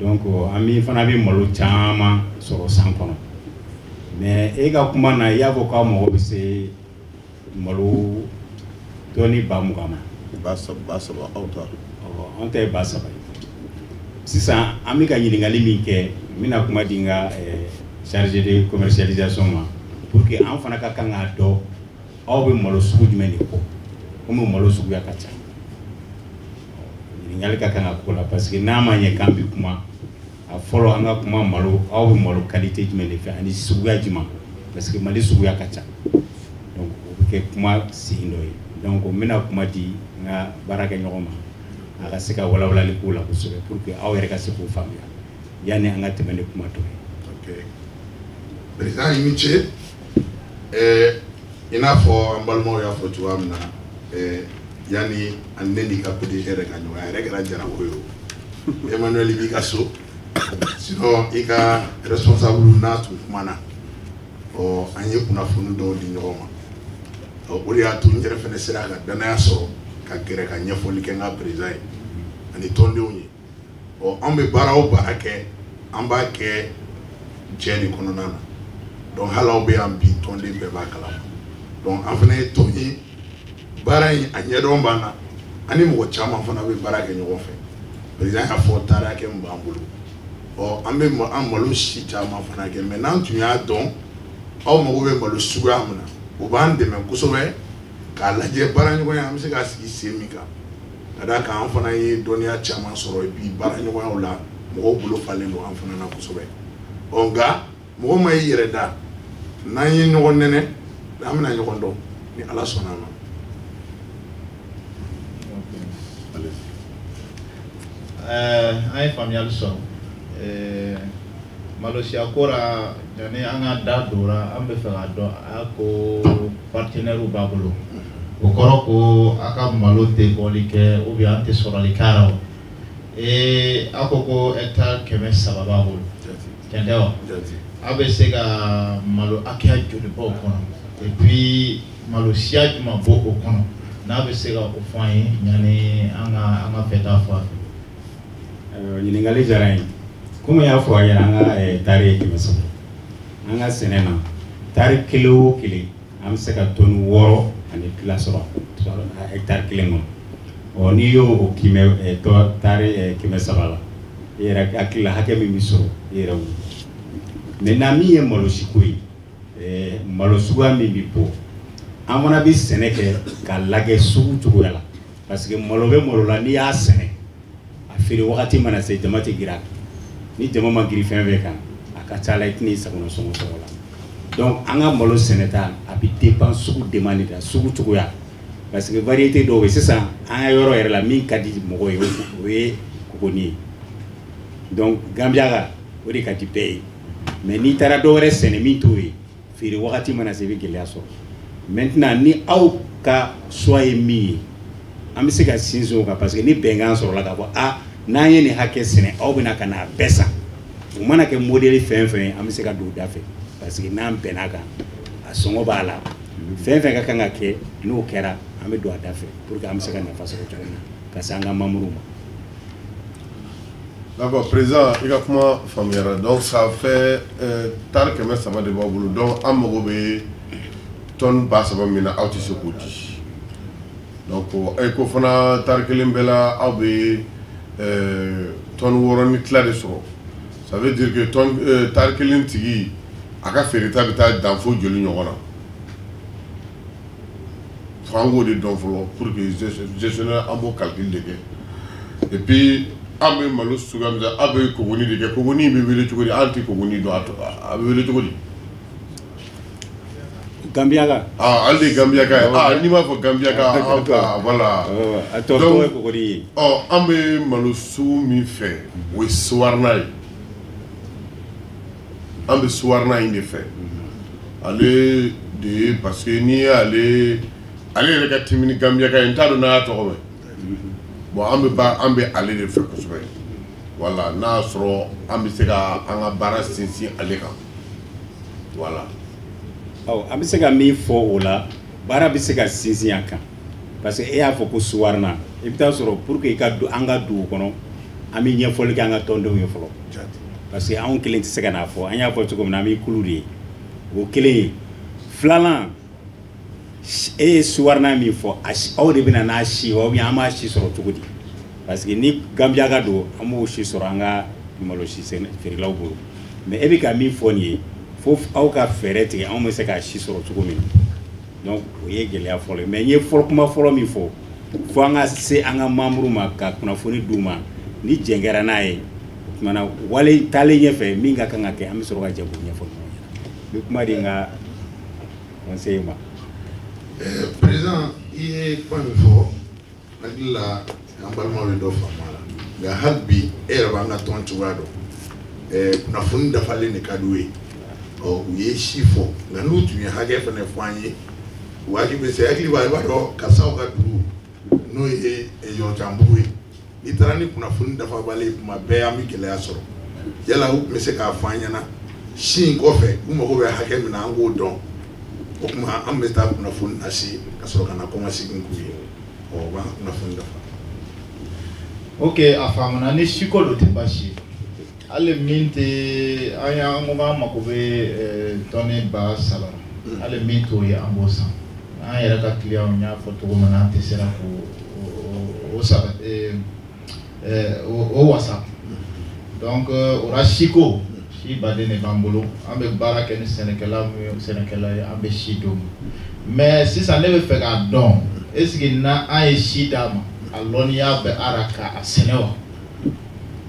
Donc an bɛ fana bɛ malo caman sɔrɔ san kɔnɔ. Mais e ka kuma na, i y'a fɔ k'aw mago bɛ se malo tɔni 20 000 ma. 3000 aw ta. Ɔ, an ta ye 3000 ye. Sisan an bɛ ka ɲininkali min kɛ, n bɛna kuma di n ka chargé de commercialisation ma pour que an fana ka kan k'a dɔn aw bɛ malo sugu jumɛn de kɔ, komi malo suguya ka ca. Ɲininkali ka kan ka k'o la, parce que n'a ma ɲɛ k'an bɛ kuma a fɔlɔ, an ka kuma malo, aw bɛ malo qualité jumɛn de fɛ ani suguya jumɛn, parce que Mali suguya ka ca. Donc o bɛ kɛ kuma sen dɔ ye. Donc n bɛna kuma di n ka baarakɛɲɔgɔn ma, a ka se ka walawalali k'o la kosɛbɛ pour que aw yɛrɛ ka se k'o faamuya yanni an ka tɛmɛ ni kuma tɔ ye. Ok, président, i ni ce. I n'a fɔ an balimaw y'a fɔ cogoya min na, yanni an ne n'i ka PDG yɛrɛ ka ɲɔgɔn ye, a yɛrɛ kɛra jarako ye. O Emmanuel b'i ka so, sinon i ka responsable n'a tun kumana, ɔ, an ye kunnafoni dɔw di ɲɔgɔn ma. Ɔ, o de y'a to n yɛrɛ fɛnɛ sera ka danaya sɔrɔ ka gɛrɛ ka ɲɛfɔli kɛ n ka président ye ani tɔndenw ye. Ɔ, an bɛ baara o baara kɛ, an b'a kɛ jɛ de kɔnɔna na. Donc hali aw bɛ yan bi, tɔnden bɛɛ b'a kalama. Donc an fana ye tɔn ye, baara in a ɲɛdɔn b'an na, ani mɔgɔ caman fana bɛ baara kɛ ɲɔgɔn fɛ. Président y'a fɔ, taari hakɛ min b'an bolo, ɔ, an bɛ an malo si caman fana kɛ. Mais n'an tun y'a dɔn aw mago bɛ malo suguya min na, o b'an dɛmɛ kosɛbɛ k'a lajɛ baaraɲɔgɔnya an bɛ se k'a sigi sen min kan, ka d'a kan an fana ye dɔnniya caman sɔrɔ et puis baaraɲɔgɔnyaw la, mɔgɔw bolo falen don an fana na kosɛbɛ. Ɔ, nka mɔgɔ ma y'i yɛrɛ da, n'an ye ɲɔgɔn nɛnɛ, an bɛna ɲɔgɔn dɔn ni Ala sɔnna a ma. An ye faamuyali sɔrɔ malosiya ko la. Yanni an ka da don o la, an bɛ fɛ k'a dɔn, a ko partenaire b'a bolo, o kɔrɔ ko a ka malo tɛ bɔli kɛ ou bien an tɛ sɔrɔli k'a la o. A ko ko hectare 300 b'a bolo, tiɲɛ tɛ wa? A bɛ se ka malo hakɛya joli bɔ o kɔnɔ? Et puis malo siya jumɛn bɔ o kɔnɔ, n'a bɛ se ka o fɔ an ye yanni an ka fɛta fɔ a fɛ. Ɲininkali diyara n ye. Komi n y'a fɔ a ɲɛna, an ka taari ye 300. An ka sɛnɛ na, taari kelen o kelen, an bɛ se ka tɔni 6.5 sɔrɔ hectare kelen kɔnɔ. Ɔ, n'i y'o o kimɛ tɔ taari 300 la, i yɛrɛ hakili la hakɛ min bɛ sɔrɔ, i yɛrɛ wuli. Maintenant min ye malo siko ye, malo suguya min bɛ bɔ, an fana bɛ sɛnɛ kɛ k'a lajɛ sugu cogoya la, parce que malo bɛ malo la, n'i y'a sɛnɛ, a feere wagati mana se, jama tɛ girin a kan. Ni jama ma girin fɛn fɛn kan, a ka ca la i tɛn'i sagona sɔngɔ sɔrɔ o la. Donc an ka malo sɛnɛta, a bɛ dépend sugu demande de la, sugu cogoya, parce que variété dɔw bɛ sisan an ka yɔrɔ yɛrɛ la min ka di mɔgɔw ye, o ye kokoni ye. Donc Gambiaka, o de ka di bɛɛ ye. Mais n'i taara dɔ wɛrɛ sɛnɛ min t'o ye, feere wagati mana se, i bɛ gɛlɛya sɔrɔ. Maintenant ni aw ka choix ye min ye, an bɛ se ka sinsin o kan, parce que ni bɛnkan sɔrɔla k'a fɔ a n'an ye nin hakɛ sɛnɛ, aw bɛna ka n'a bɛɛ san, o mana kɛ modèle fɛn fɛn ye, an bɛ se ka don o da fɛ, parce que n'an bɛn'a kan, a sɔngɔ b'a la, fɛn fɛn ka kan ka kɛ, n'o kɛra, an bɛ don a da fɛ pour que an bɛ se ka nafa sɔrɔ cogo min na ka se an ka membres ma. D'accord, président, i ka kuma faamuyara. Donc ça fait tari 300 de b'aw bolo. Donc an mago bɛ tonne 3000 min na, aw tɛ se k'o di. Donc e ko fana tari kelen bɛɛ la, aw bɛ tonne 6.5 de sɔrɔ. Ça veut dire que tonne tari kelen tigi, a ka feereta bɛ taa dan fo joli ɲɔgɔn na? Fo an k'o de dɔn fɔlɔ pour que gestionnaire an b'o calcul de kɛ. Et puis an bɛ malo suguya min, aw bɛ kogoni de kɛ. Kogoni bɛ wele cogo di? An tɛ kogoni dɔn, a bɛ wele cogo di? Gambiaka. Ah, ale de ye Gambiaka ye. Ah, n'i m'a fɔ Gambiaka, an ka voilà. A tɔ tɔgɔ ye kogoni ye. Ɔ, an bɛ malo sugu min fɛ, o ye Suwarna ye. An bɛ Suwarna in de fɛ. Ale de ye, parce que n'i y'ale, ale yɛrɛ ka timi ni Gambiaka ye, n t'a dɔn n'a y'a tɔgɔ mɛn. Bon, an bɛ ba an bɛ ale de fɛ kosɛbɛ. Voilà, n'a y'a sɔrɔ an bɛ se ka an ka baara sinsin ale kan. Voilà. Ɔ, an bɛ se ka min fɔ o la, baara bɛ se ka sinsin a kan, parce que e y'a fɔ ko Suwarna, i bɛ taa sɔrɔ pour que i ka don an ka dugu kɔnɔ, An bɛ ɲɛfɔli kɛ an ka tɔndenw ye fɔlɔ, parce que anw kelen tɛ se ka n'a fɔ. An y'a fɔ cogo min na, an bɛ kulu de ye, o kelen ye. Filanan, e ye suwarina min fɔ, aw de bɛna n'a si wa, ou bien an b'a si sɔrɔ cogo di? Parce que ni Gambia ka don, an b'o si sɔrɔ an ka malo si feerelaw bolo. Mais e bɛ ka min fɔ nin ye, fo aw ka fɛɛrɛ tigɛ anw bɛ se k'a si sɔrɔ cogo min na. Donc o ye gɛlɛya fɔlɔ ye. Mais n ye fɔlɔ kuma fɔlɔ min fɔ, fo an ka se an ka membre ma ka kunnafoni d'u ma. Ni jɛn kɛra n'a ye, o tuma na wale taalen ɲɛfɛ, min ka kan ka kɛ, an bɛ sɔrɔ ka jɛ k'o ɲɛfɔ ɲɔgɔn ɲɛna. N bɛ kuma di n ka conseiller ma. Président, i ye kuma min fɔ, n hakili la an balimaw ye dɔ faamu a la. Nka hali bi, e yɛrɛ b'an ka tɔn cogoya dɔn. Kunnafoni dafalen de ka d'u ye. Ɔ, u ye si fɔ, nka n'u tun ye hakɛ fana fɔ an ye, u hakili bɛ se, hakili b'a, i b'a dɔn karisaw ka dugu n'o ye Yɔrɔjanbugu ye, n'i taara ni kunnafoni dafabali ye, tuma bɛɛ an bɛ gɛlɛya sɔrɔ. Yala u tun bɛ se k'a fɔ an ɲɛna si in kɔfɛ, u mago bɛ hakɛ min na, an k'o dɔn. O tuma an bɛ taa kunnafoni lase ka sɔrɔ ka na kɔmasegin k'u ye. Ɔ, u b'an ka kunnafoni dafa. Ok, a faamuna. Ni siko don, tɛ baasi ye. Hali min tɛ an y'an ko k'an mako bɛ tɔni 3000 la, hali min t'o ye, an b'o san. An yɛrɛ ka client, n y'a fɔ cogo min na, an tɛ sera k'o o saba o wasa. Donc o la, siko si baden de b'an bolo. An bɛ baara kɛ ni sɛnɛkɛla min ye, sɛnɛkɛla ye, an bɛ si d'o ma. Mais sisan ne bɛ fɛ k'a dɔn, est ce que n'an ye si d'a ma, a lɔnniya bɛ a la k'a sɛnɛ wa?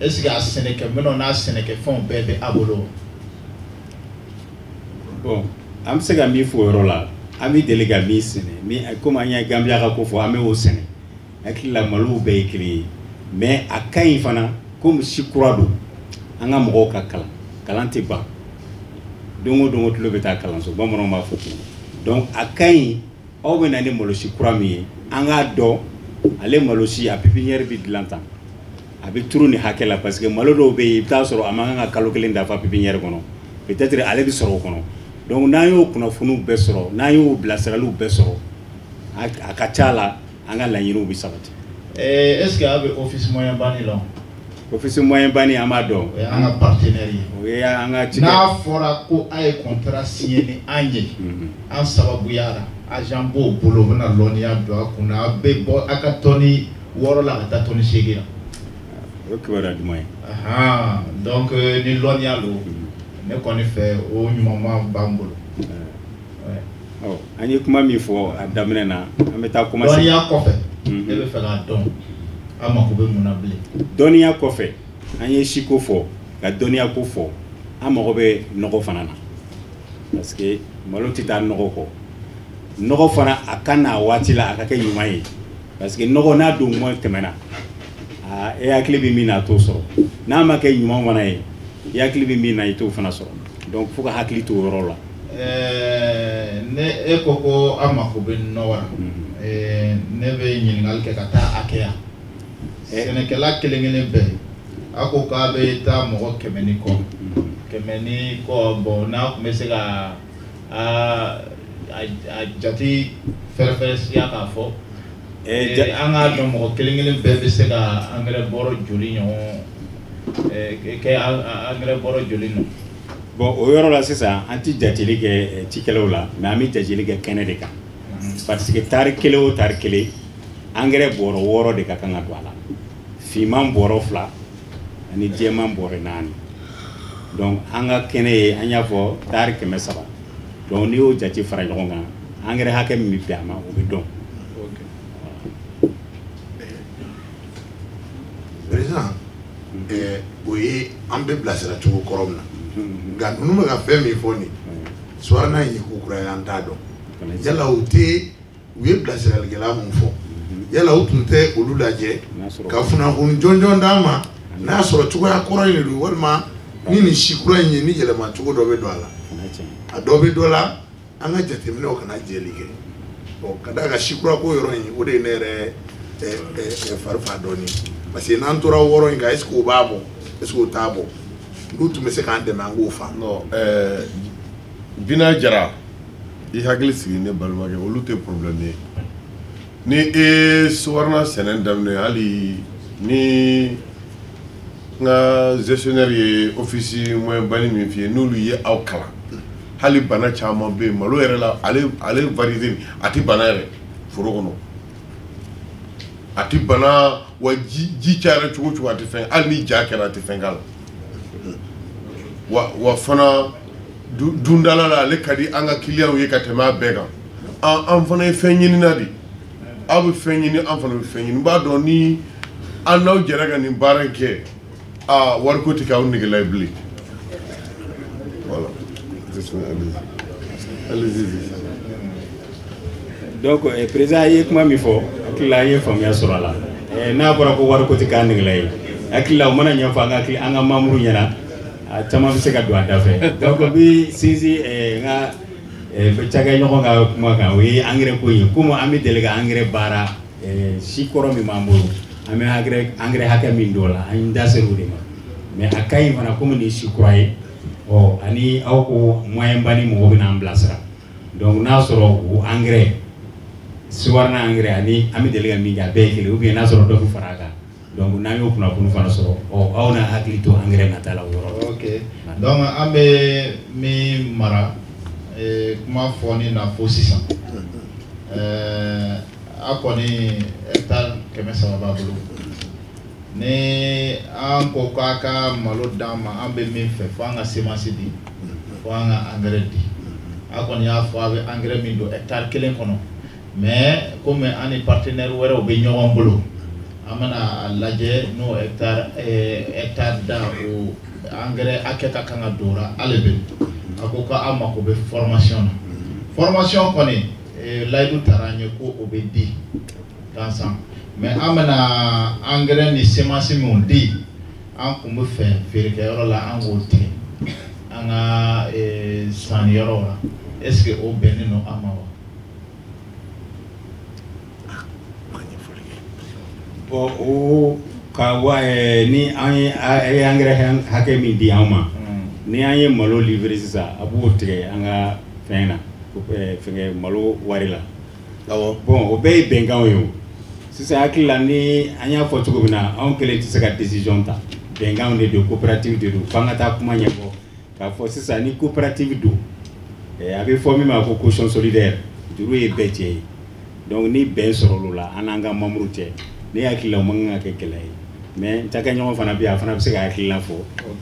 Est ce que a sɛnɛkɛminɛnw n'a sɛnɛkɛfɛnw bɛɛ bɛ a bolo wa? Bon, an bɛ se ka min fɔ o yɔrɔ la, an bɛ deli ka min sɛnɛ, min komi an ye Gambia ka ko fɔ, an bɛ o sɛnɛ. Hakili la, malow bɛɛ ye kelen ye, mais a ka ɲi fana, komi si kura don, an ka mɔgɔw ka kalan. Kalan tɛ ban, don o don o tulo bɛ taa kalanso, bamananw b'a fɔ ten. Donc a ka ɲi, aw bɛ na ni malosi kura min ye, an k'a dɔn ale malosi a pépinière bɛ dilan tan, a bɛ turu nin hakɛ la, parce que malo dɔw bɛ yen, i bɛ taa sɔrɔ a man kan ka kalo 1 dafa pépinière kɔnɔ, peut-être ale bɛ sɔrɔ o kɔnɔ. Donc n'an y'o kunnafoniw bɛɛ sɔrɔ, n'an y'o bilasiraliw bɛɛ sɔrɔ, a ka ca la an ka laɲiniw bɛ sabati. Est ce que a bɛ office moyen bani la? Office moyen bani, an b'a dɔn. O ye an ka partenaire ye. O ye an ka cikɛ. N'a fɔra ko a ye contrat signé ni an ye, an sababuya la, agent b'o bolo, o bɛna lɔnniya don a kun na, a bɛ bɔ a ka tɔni 6 la ka taa tɔni 8 la. O ye kibaruya duman ye. Donc ni lɔnniya don, ne kɔni fɛ, o ɲuman b'an bolo. Ɔ, an ye kuma min fɔ a daminɛ na, an bɛ taa commencer. Dɔnniya kɔfɛ, ne bɛ fɛ k'a dɔn an mako bɛ mun na bilen? Dɔnniya kɔfɛ, an ye siko fɔ, ka dɔnniya ko fɔ, an mago bɛ nɔgɔ fana na, parce que malo tɛ taa nɔgɔ kɔ. Nɔgɔ fana, a ka n'a waati la, a ka kɛ ɲuman ye, parce que nɔgɔ n'a don kuma tɛmɛna, aa, e hakili bɛ min na, a t'o sɔrɔ. N'a ma kɛ ɲuman fana ye, i hakili bɛ min na, i t'o fana sɔrɔ. Donc fo ka hakili to o yɔrɔ la. Ne e ko ko an mako bɛ nɔgɔ la, ne bɛ ɲininkali kɛ ka taa hakɛya. Sɛnɛkɛla kelen kelen bɛɛ, a ko k'a bɛ taa mɔgɔ 100 ni kɔ, 100 ni kɔ. Bon, n'a tun bɛ se ka a jate fɛrɛfɛrɛ siya k'a fɔ, an k'a dɔn mɔgɔ kelen kelen bɛɛ bɛ se ka angɛrɛ bɔrɔ joli ɲɔgɔn kɛ, angɛrɛ bɔrɔ joli nɔ? Bon, o yɔrɔ la sisan, an ti jateli kɛ cikɛlaw la, mais an bɛ jateli kɛ kɛnɛ de kan, parce que tari kelen o tari kelen, angɛrɛ bɔrɔ 6 de ka kan ka don a la, finman bɔrɔ 2 ani jɛman bɔrɔ 4. Donc an ka kɛnɛ ye, an y'a fɔ, tari 300. Donc n'i y'o jate fara ɲɔgɔn kan, angɛrɛ hakɛ min bɛ bɛn a ma, o bɛ dɔn. Président, o ye an bɛ bilasira cogo kɔrɔ min na, nka ninnu bɛ ka fɛn min fɔ nin Soarina in ye ko kura ye, an t'a dɔn. Yala u tɛ u ye bilasiralikɛla mun fɔ, yala u tun tɛ olu lajɛ ka kunnafoni jɔnjɔn d'an ma, n'a sɔrɔ cogoya kɔrɔ in de don, walima ni nin si kura in ye, ni yɛlɛma cogo dɔ bɛ don a la, a dɔ bɛ dɔ la, an ka jateminɛw kana jɛli kɛ. Bon, ka d'a kan si kura ko yɔrɔ in, o de ye ne yɛrɛ fari fa dɔɔnin, parce que n'an tora 6 in kan, est ce que o b'a bɔ, est ce que o t'a bɔ? N'u tun bɛ se k'an dɛmɛ, an k'o fa. Non, Bina Jara, i hakili sigi ne balimakɛ, olu tɛ problème ye. Ni e Soarina sɛnɛ daminɛ, hali ni N ka gestionnaire ye office moyen bani min f'i ye, n'olu ye aw kalan, hali bana caman bɛ yen malo yɛrɛ la, ale variété a tɛ bana yɛrɛ foro kɔnɔ, a tɛ bana wa ji cayara cogo o cogo a tɛ fɛn, hali ni ja kɛra a tɛ fɛn k'a la. Wa fana dundala la ale ka di an ka clients ye ka tɛmɛ a bɛɛ kan. An fana ye fɛn ɲinina de, aw bɛ fɛn ɲini, an fana bɛ fɛn ɲini. N b'a dɔn ni an n'aw jɛra ka nin baara in kɛ, aa wariko tɛ k'aw negela ye bilen. Voilà. Allez-y. Donc président ye kuma min fɔ, hakili la an ye faamuya sɔrɔ a la. N'a fɔra ko wariko tɛ k'an negela ye, hakili la o mana ɲɛfɔ an ka membre ɲɛna, a caman bɛ se ka don a da fɛ. Donc n bɛ sinsin n ka cakɛɲɔgɔn ka kuma kan, o ye engrais ko ye. Komi an bɛ deli ka engrais baara, si kɔrɔ min b'an bolo, an bɛ engrais hakɛ min don o la, an da ser'o de ma. Mais a ka ɲi fana komi nin si kura ye, ɔ ani aw ko moyen ba ni mɔgɔ bɛ n'an bilasira. Donc n'a sɔrɔ o engrais Sewarna engrais ani an bɛ deli ka min kɛ, a bɛɛ ye kelen, ou bien n'a sɔrɔ dɔ bɛ fara a kan. Donc n'an y'o kunnafoni fana sɔrɔ, ɔ aw n'a hakili to engrais nata la o yɔrɔ la. Ok, donc an bɛ min mara kuma fɔni na fo sisan, a kɔni hectare 300 b'a bolo. Ni an ko k'a ka malo d'an ma, an bɛ min fɛ fo an ka semence di, fo an ka engrais di. A kɔni y'a fɔ a bɛ engrais min don hectare kelen kɔnɔ, mais komi an ni partenaire wɛrɛw bɛ ɲɔgɔn bolo, an bɛna a lajɛ n'o hectare da o engrais hakɛ ka kan ka don o la. Hali bi a ko k'aw mako bɛ formation na. Formation kɔni, layidu taara an ye ko o bɛ di gansan, mais an bɛna engrais ni semence minnu di, an kun bɛ fɛ feerekɛyɔrɔ la an k'o tigɛ an ka sanniyɔrɔw la. Est ce que o bɛnnen don an ma wa? Bon, o ka wa ni an ye engrais hakɛ min di an ma, ni an ye malo livrer sisan, a b'o tigɛ an ka fɛn na, fɛngɛ malo wari la. Awɔ. Bon, o bɛɛ ye bɛnkanw ye o. Sisan hakili la ni an y'a fɔ cogo min na, anw kelen tɛ se ka décision ta, bɛnkanw de don, coopérative de don, f'an ka taa kuma ɲɛfɔ k'a fɔ sisan ni coopérative don, a bɛ fɔ min ma ko caution solidaire, juru ye bɛɛ cɛ ye. Donc ni bɛn sɔrɔla o la an n'an ka membre cɛ, ne hakili la o man kan ka kɛ gɛlɛya ye. Mais cakɛɲɔgɔn fana bɛ yen, a fana bɛ se ka hakilina fɔ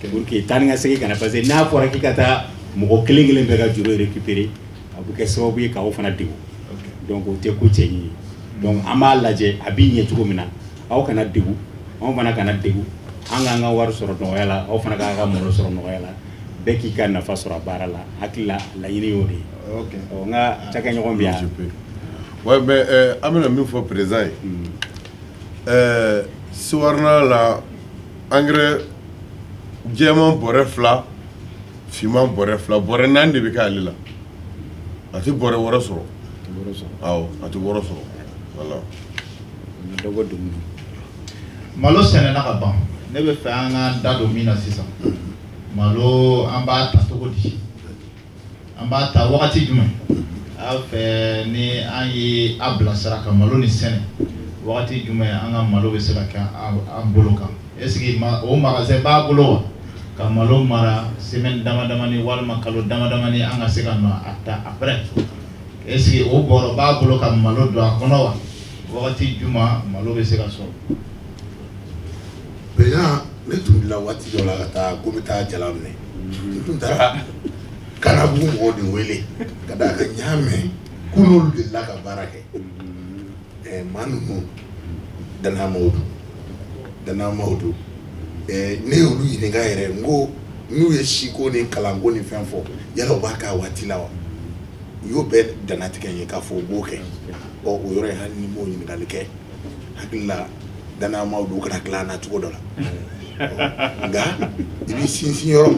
pour que taa ni ka segin kana, parce que n'a fɔra k'i ka taa mɔgɔ kelen kelen bɛɛ ka juru récupérer, a bɛ kɛ sababu ye k'aw fana degun. Donc o tɛ ko cɛɲi ye. Donc an b'a lajɛ a b'i ɲɛ cogo min na, aw kana degun, anw fana kana degun, an k'an ka wari sɔrɔ nɔgɔya la, aw fana k'a ka malo sɔrɔ nɔgɔya la, bɛɛ k'i ka nafa sɔrɔ a baara la. Hakili la laɲini y'o de ye. Ɔ n ka cakɛɲɔgɔn bɛ yan. Ouais, mais an bɛna min fɔ président ye, Sewarna la engrais jɛman bɔrɛ 2, finman bɔrɛ 2, bɔrɛ 4 de bɛ kɛ ale la. A tɛ bɔrɛ wɔɔrɔ sɔrɔ. Awɔ, a tɛ wɔɔrɔ sɔrɔ. Voilà. Malo sɛnɛna ka ban, ne bɛ fɛ an ka da don min na sisan. Malo an b'a ta cogo di? An b'a ta wagati jumɛn? Aw fɛ ni an ye a bilasira ka malo nin sɛnɛ, wagati jumɛn an ka malo bɛ se ka kɛ an bolo kan? Est ce que o magasin b'a bolo wa? Ka malo mara semaine dama damani walima kalo dama damani an ka se ka na a ta après. Est ce que o bɔrɔ b'a bolo ka malo don a kɔnɔ wa? Wagati jumɛn malo bɛ se ka sɔrɔ? Président, ne tun wulila waati dɔ la ka taa ko n bɛ taa jala minɛ. N tun taara Kanabugu mɔgɔw de wele ka d'a kan n y'a mɛn k'u n'olu delila ka baara kɛ. Maa ninnu danayamaaw don, ne y'olu ɲininka yɛrɛ, n ko n'u ye siko ni kalanko ni fɛn fɔ, yala u b'a k'a waati la wa? U y'o bɛɛ dannatigɛ n ye k'a fɔ u b'o kɛ. Ɔ o yɔrɔ in hali ni m'o ɲininkali kɛ, hakili la danayamaaw don, u kana tila an na cogo dɔ la. Nka i b'i sinsin yɔrɔ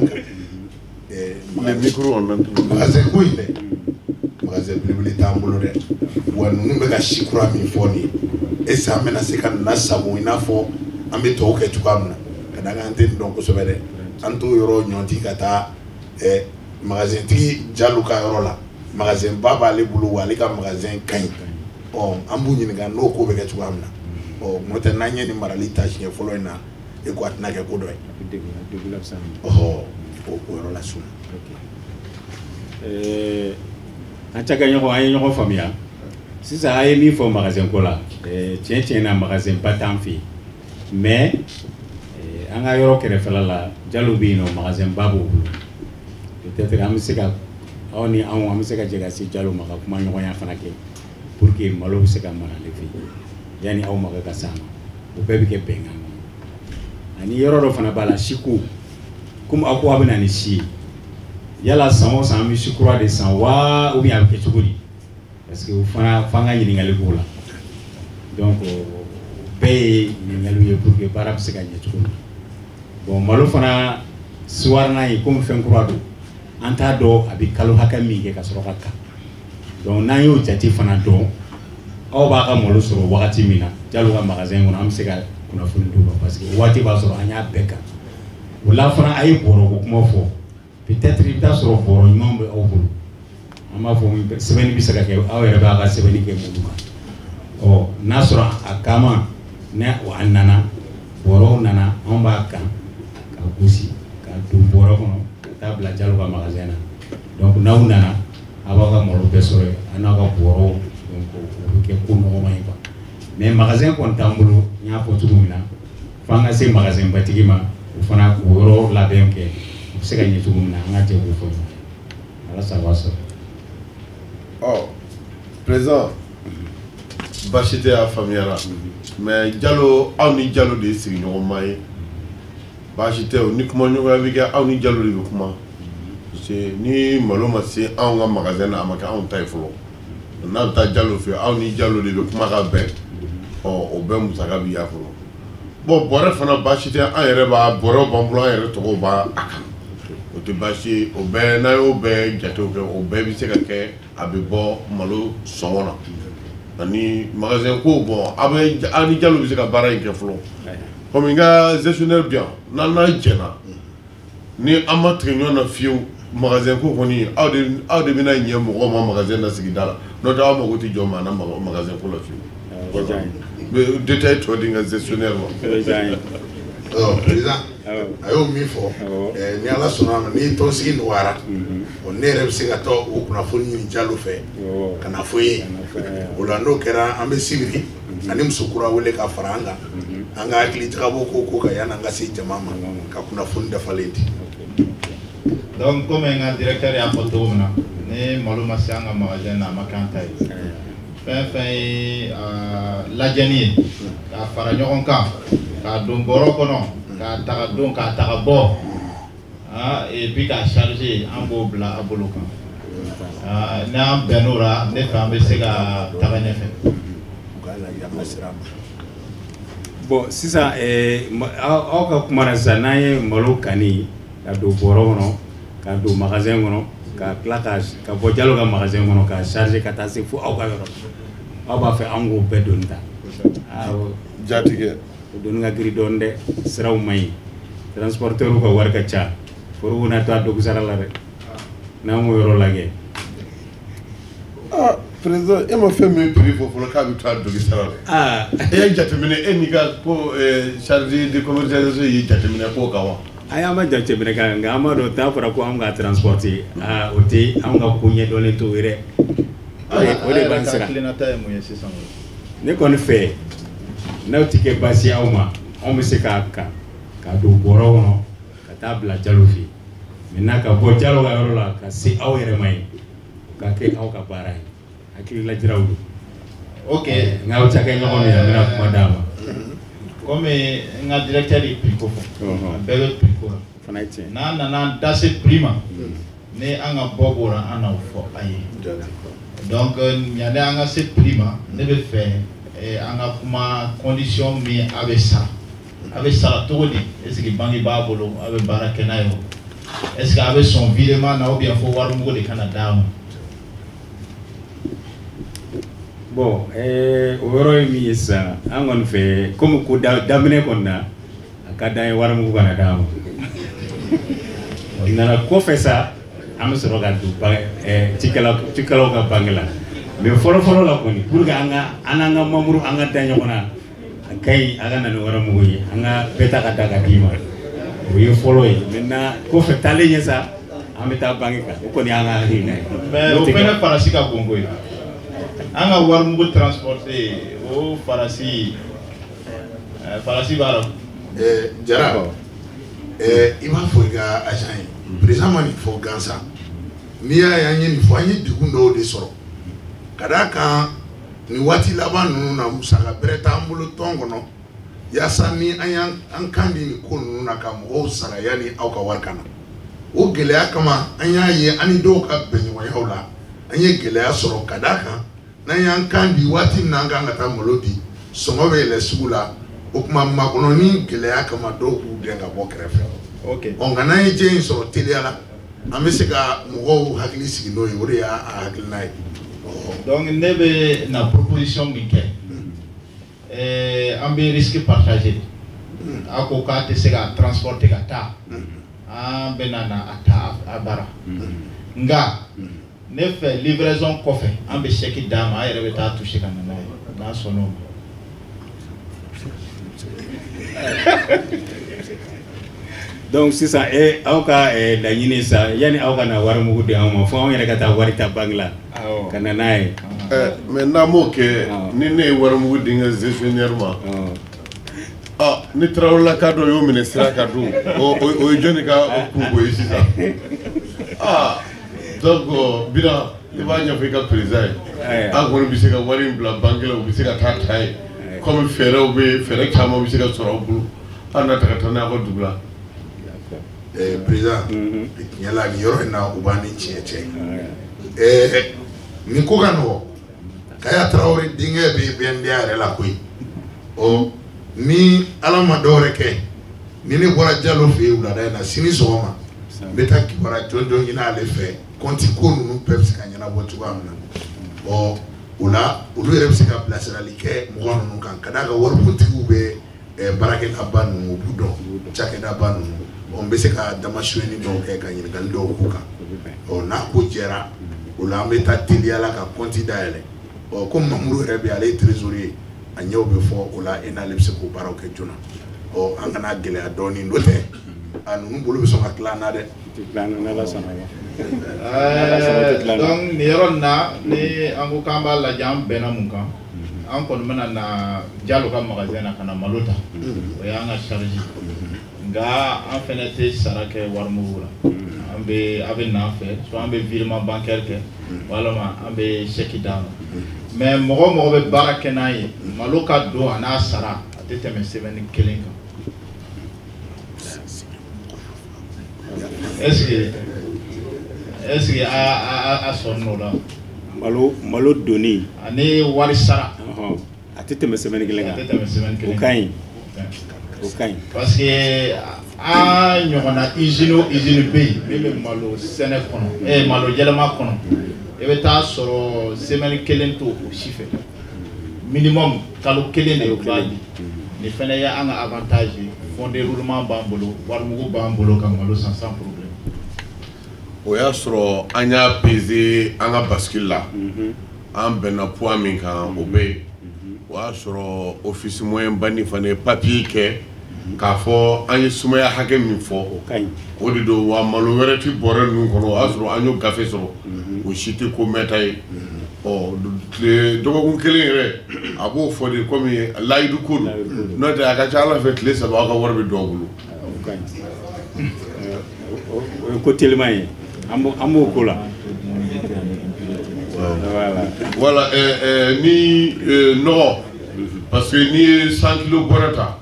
min kan, magasin ko in dɛ, magasin belebele t'an bolo dɛ. Wa ninnu bɛ ka si kura min fɔ nin ye, est ce que an bɛna se ka nin lasago i n'a fɔ an bɛ tɔw kɛ cogoya min na? Ka d'a kan an tɛ nin dɔn kosɛbɛ dɛ. An t'o yɔrɔ ɲɔnti ka taa magasin tigi Jalo ka yɔrɔ la, magasin ba b'ale bolo wa ale ka magasin ka ɲi. Ɔ an b'u ɲininka n'o ko bɛ kɛ cogoya min na. Ɔ n'o tɛ n'an ye nin marali ta siɲɛ fɔlɔ in na, E ko a tɛna kɛ ko dɔ ye. Ɔhɔ, o yɔrɔ la sun. An cakɛ ɲɔgɔn, an ye ɲɔgɔn faamuya. Sisan a ye min fɔ magasin ko la, tiɲɛ na magasin ba t'an fɛ yen, mais an ka yɔrɔ kɛrɛfɛla la Jalo bɛ yen nɔ, magasin ba b'o bolo. Peut-être an bɛ se ka aw ni anw an bɛ se ka jɛ ka se Jalo ma ka kuma ɲɔgɔnya fana kɛ pour que malo bɛ se ka mara ale fɛ yen yanni aw mako ka s'a ma. O bɛɛ bɛ kɛ bɛnkan kɔnɔ. Ani yɔrɔ dɔ fana b'a la, siko, komi aw ko aw bɛ na ni si ye, yala san o san an bɛ si kura de san wa, ou bien a bɛ kɛ cogo di? Parce que o fana f'an ka ɲininkali k'o la. Donc o bɛɛ ye ɲininkaliw ye pour que baara bɛ se ka ɲɛ cogo min. Bon, malo fana siwarinan ye komi fɛn kura don, an t'a dɔn a bɛ kalo hakɛ min kɛ ka sɔrɔ ka kan. Donc n'an y'o jate fana dɔn, aw b'a ka malo sɔrɔ wagati min na Jalo ka magasin kɔnɔ, an bɛ se ka kunnafoni d'u ma, parce que o waati b'a sɔrɔ an y'a bɛɛ kan. O la fana a ye bɔrɔko kuma fɔ, peut-être i bɛ taa sɔrɔ bɔrɔ ɲuman bɛ aw bolo, an b'a fɔ sɛbɛnni bɛ se ka kɛ, aw yɛrɛ b'a ka sɛbɛnni kɛ minnu kan. Ɔ n'a sɔrɔ a kama ne a nana bɔrɔw nana, anw b'a kan ka gosi ka don bɔrɔ kɔnɔ ka taa bila Jalo ka magasin na. Donc n'aw nana, a b'aw ka malo bɛɛ sɔrɔ yen, a n'aw ka bɔrɔw, donc o bɛ kɛ ko nɔgɔman ye quoi. Mais magasin kɔni t'an bolo, n y'a fɔ cogo min na, f'an ka se magasin batigi ma, o fana k'o yɔrɔ labɛn kɛ, o bɛ se ka ɲɛ cogo min na, an ka jɛ k'o fɔ ɲɔgɔn ye. Ala sago a sɔrɔ. Ɔ président, baasi tɛ, a faamuyara. Mais Jalo, aw ni Jalo de ye sigiɲɔgɔnma ye, baasi tɛ o. Ni kumaɲɔgɔnya bɛ kɛ, aw ni Jalo de bɛ kuma, parce que ni malo ma se anw ka magasin na, a ma kɛ anw ta ye fɔlɔ. N'a bɛ taa Jalo fɛ, aw ni Jalo de bɛ kuma ka bɛn. Ɔ o bɛɛ musaka bɛ y'a kɔnɔ. Bon, bɔrɛ fana baasi tɛ, an yɛrɛ b'a bɔrɛw b'an bolo, an yɛrɛ tɔgɔw b'a a kan, o tɛ baasi ye. O bɛɛ n'a y'o bɛɛ jatew kɛ, o bɛɛ bɛ se ka kɛ, a bɛ bɔ malo sɔngɔ na. Ani magasin ko, bon, aw bɛ aw ni Jalo bɛ se ka baara in kɛ fɔlɔ. Komi n ka gestionnaire bi yan, n'an n'a jɛna ni an ma tigɛ ɲɔgɔn na fiyewu, magasin ko kɔni aw de bɛna ɲɛ mɔgɔw ma magasin na sigida la, n'o tɛ aw mago tɛ jɔ maa na magasin ko la fiyewu. N bɛ détail tɔ di n ka gestionnaire ma. Président, a y'o min fɔ, ni Ala sɔnna a ma, ni tɔnsigi nɔgɔyara, ne yɛrɛ bɛ se ka taa o kunnafoni ɲini Jalo fɛ ka na fɔ ye. O la n'o kɛra, an bɛ sibiri ani muso kura wele ka fara an kan, an ka hakili jagabɔ ko kan yanni an ka se jama ma ka kunnafoni dafalen di. Donc komi n ka directeur y'a fɔ cogo min na, ni malo ma se an ka magasin na, a ma kɛ an ta ye. Fɛn fɛn ye lajɛli ye, k'a fara ɲɔgɔn kan, k'a don bɔrɔ kɔnɔ, k'a taga don, k'a taga bɔ, et puis k'a charger, an b'o bila a bolo kan. N'an bɛnn'o la, ne fɛ an bɛ se ka taga ɲɛfɛ. Bon, sisan aw ka kuma na sisan, n'an ye malo kanni ka don bɔrɔ kɔnɔ, ka don magasin kɔnɔ, ka tila ka bɔ Jalo ka magasin kɔnɔ, ka charger ka taa se fo aw ka yɔrɔ, aw b'a fɛ an k'o bɛɛ doni ta? Awɔ. Jatigɛ. O doni ka girin dɔɔni dɛ, siraw man ɲi, transporteur ka wari ka ca, foro bɛna to a dogosara la dɛ, n'an m'o yɔrɔ lajɛ. Ah président, e ma fɛn min prix fɔ fɔlɔ k'a bɛ to a dogisara la. E ye jateminɛ, e n'i ka ko chargé de commercialisation ye jateminɛ k'o kan wa? Ayi, an ma jateminɛ kan, nka an b'a dɔn n'a fɔra ko an ka transporter, o tɛ anw ka ko ɲɛdɔnlen t'o ye dɛ. O de b'an siran. Hakilinata ye mun ye sisan? Ne kɔni fɛ, n'aw ti kɛ baasi ye aw ma, anw bɛ se k'a kan ka don bɔrɔ kɔnɔ ka taa bila Jalo fɛ yen. Maintenant ka bɔ Jalo ka yɔrɔ la ka se aw yɛrɛ ma yen, o ka kɛ aw ka baara ye. Hakililajiraw don. Ok. N k'aw cakɛ ɲɔgɔn min, an bɛna kuma d'a ma. Komi n ka directeur ye prix ko fɔ, a bɛɛ bɛ prix ko la. Fana ye tiɲɛ. N'an nana da se prix ma, ni an ka bɔ b'o la, an n'o fɔ a ye. Donc yanni an ka se prix ma, ne bɛ fɛ an ka kuma condition min a bɛ sara. A bɛ sara cogo di? Est ce que banque b'a bolo, a bɛ baara kɛ n'a ye o? Est ce que a bɛ sɔn virement na ou bien fo warimugu de ka na d'a ma? Bon, o yɔrɔ ye min ye sisan, an kɔni fɛ, komi ko daminɛ kɔni na, a ka d'an ye warimugu kana d'an ma. O nana kɔfɛ sa, an bɛ sɔrɔ ka don cikɛlaw ka banque la. Mais fɔlɔ fɔlɔ la kɔni, pour que an ka an n'an ka membre an ka da ɲɔgɔn na, A ka ɲi a ka na ni wari mugu ye, an ka bɛɛ ta ka da ka d'i ma. O ye fɔlɔ ye. Maintenant kɔfɛ taalen ɲɛ sa, an bɛ taa banque kan. O kɔni y'an ka hakilina ye. Mais o fɛnɛ farasi ka bon koyi. An ka wari mugu transporter o farasi, farasi b'a la. Jara, i b'a fɔ i ka agent ye, président ma nin fɔ gansan. N'i y'a ye an ye nin fɔ, an ye degun dɔw de sɔrɔ ka d'a kan nin waati laban ninnu na, musaka bɛrɛ t'an bolo tɔn kɔnɔ yaasa ni an y'an kan di nin ko ninnu na ka mɔgɔw sara yanni aw ka wari ka na. O gɛlɛya kama an y'a ye an ni dɔw ka bɛnɲɔgɔnyaw la, an ye gɛlɛya sɔrɔ ka d'a kan n'an y'an kan di waati min na an kan ka taa malo di, sɔngɔ bɛ yɛlɛ sugu la. O tuma makɔnɔ ni gɛlɛya kama dɔw b'u gɛn ka bɔ kɛrɛfɛ. Ɔ nka n'an ye jɛ in sɔrɔ teliya la, an bɛ se ka mɔgɔw hakili sigi n'o ye. O de y'a hakilina ye. Donc ne bɛ na proposition min kɛ, an bɛ risque partager. A ko k'a tɛ se ka transporter ka taa, an bɛ na a ta a bara. Nka ne fɛ livraison kɔfɛ, an bɛ chèque d'a ma, a yɛrɛ bɛ taa toucher ka na n'a ye, n'a sɔnn'o ma. Donc sisan aw ka laɲini sa, yanni aw ka na wari mugu di anw ma, fo anw yɛrɛ ka taa wari ta banque la ka na n'a ye. Mais n'an m'o kɛ, ni ne ye wari mugu di n ka gestionnaire ma, ni Tarawelelaka dɔ y'o minɛ sira kan dun, o ye jɔnni ka kunko ye sisan? Donc Bina, i b'a ɲɛfɔ i ka président ye, an kɔni bɛ se ka wari in bila banque la, u bɛ se ka taa ta yen, komi fɛɛrɛw bɛ yen, fɛɛrɛ caman bɛ se ka sɔrɔ aw bolo, an na ta ka taa n'a ka dugu la. Président, tiɲɛ la nin yɔrɔ in na u b'an ni tiɲɛ cɛ. Nin ko ka nɔgɔn. Kaya Tarawele denkɛ bɛ BNDA yɛrɛ la koyi. Ɔ ni Ala ma dɔwɛrɛ kɛ, ni ne bɔra Jalo fɛ yen wulada in na sini sɔgɔma, n bɛ taa kibaruya jɔnjɔn ɲini ale fɛ, kɔnti ko ninnu bɛɛ bɛ se ka ɲɛnabɔ cogoya min na. Ɔ o la olu yɛrɛ bɛ se ka bilasirali kɛ mɔgɔ ninnu kan, ka d'a kan waribontigiw bɛ baarakɛlaba ninnu, u b'u dɔn, cakɛdaba ninnu. Ɔ n bɛ se ka damasiyɛnni dɔw kɛ ka ɲininkali dɔw k'u kan. Ɔ n'a ko jɛra, o la an bɛ taa teliya la ka kɔnti dayɛlɛ. Ɔ ko Mamuru yɛrɛ bɛ yen, ale ye trésorier, a ɲɛw bɛ fɔ o la, e n'ale bɛ se k'o baaraw kɛ joona. Ɔ an kana gɛlɛya dɔɔnin, n'o tɛ a ninnu bolo bɛ sɔn ka tila an na dɛ. Donc nin yɔrɔ in na, ni an ko k'an b'a lajɛ, an bɛnna mun kan? An kɔni bɛna na Jalo ka magasin na ka na malo ta, o y'an ka charge. Nka an fɛnɛ tɛ sara kɛ wari mugu la. An bɛ a bɛ na an fɛ, soit an bɛ virement bancaire kɛ, walima an bɛ chèque d'a ma. Mais mɔgɔ o mɔgɔ bɛ baara kɛ n'an ye, malo ka don a n'a sara, a tɛ tɛmɛ semaine kelen kan. Est-ce que a sɔnn'o la? Malo donni ani wari sara, a tɛ tɛmɛ semaine kelen kan. A tɛ tɛmɛ semaine kelen kan. O ka ɲi. O ka ɲi. Parce que an ɲɔgɔnna usine o usine bɛ yen min bɛ malo sɛnɛ kɔnɔ, malo yɛlɛma kɔnɔ, i bɛ taa sɔrɔ semaine kelen t'o si fɛ, minimum kalo kelen de b'a di. Nin fɛnɛ ye an ka avantage ye, fonds de roulement b'an bolo, warimugu b'an bolo ka malo san sans problème. O y'a sɔrɔ an y'a peser an ka bascule la, an bɛnna poids min kan o bɛ yen. O y'a sɔrɔ office moyen bandi fana ye papier kɛ k'a fɔ an ye sumaya hakɛ min fɔ, o de don. Wa malo wɛrɛ ti bɔrɛ ninnu kɔnɔ, o y'a sɔrɔ an y'o gafe sɔrɔ, o si tɛ ko mɛnta ye. Ɔ tile dɔgɔkun kelen yɛrɛ a b'o fɔ de komi layidu ko don, n'o tɛ a ka ca Ala fɛ tile 3 aw ka wari bɛ don aw bolo. O ye ko teliman ye, an b'o ko la. Voilà, ni nɔgɔ, parce que n'i ye 100 kilo bɔrɛ ta,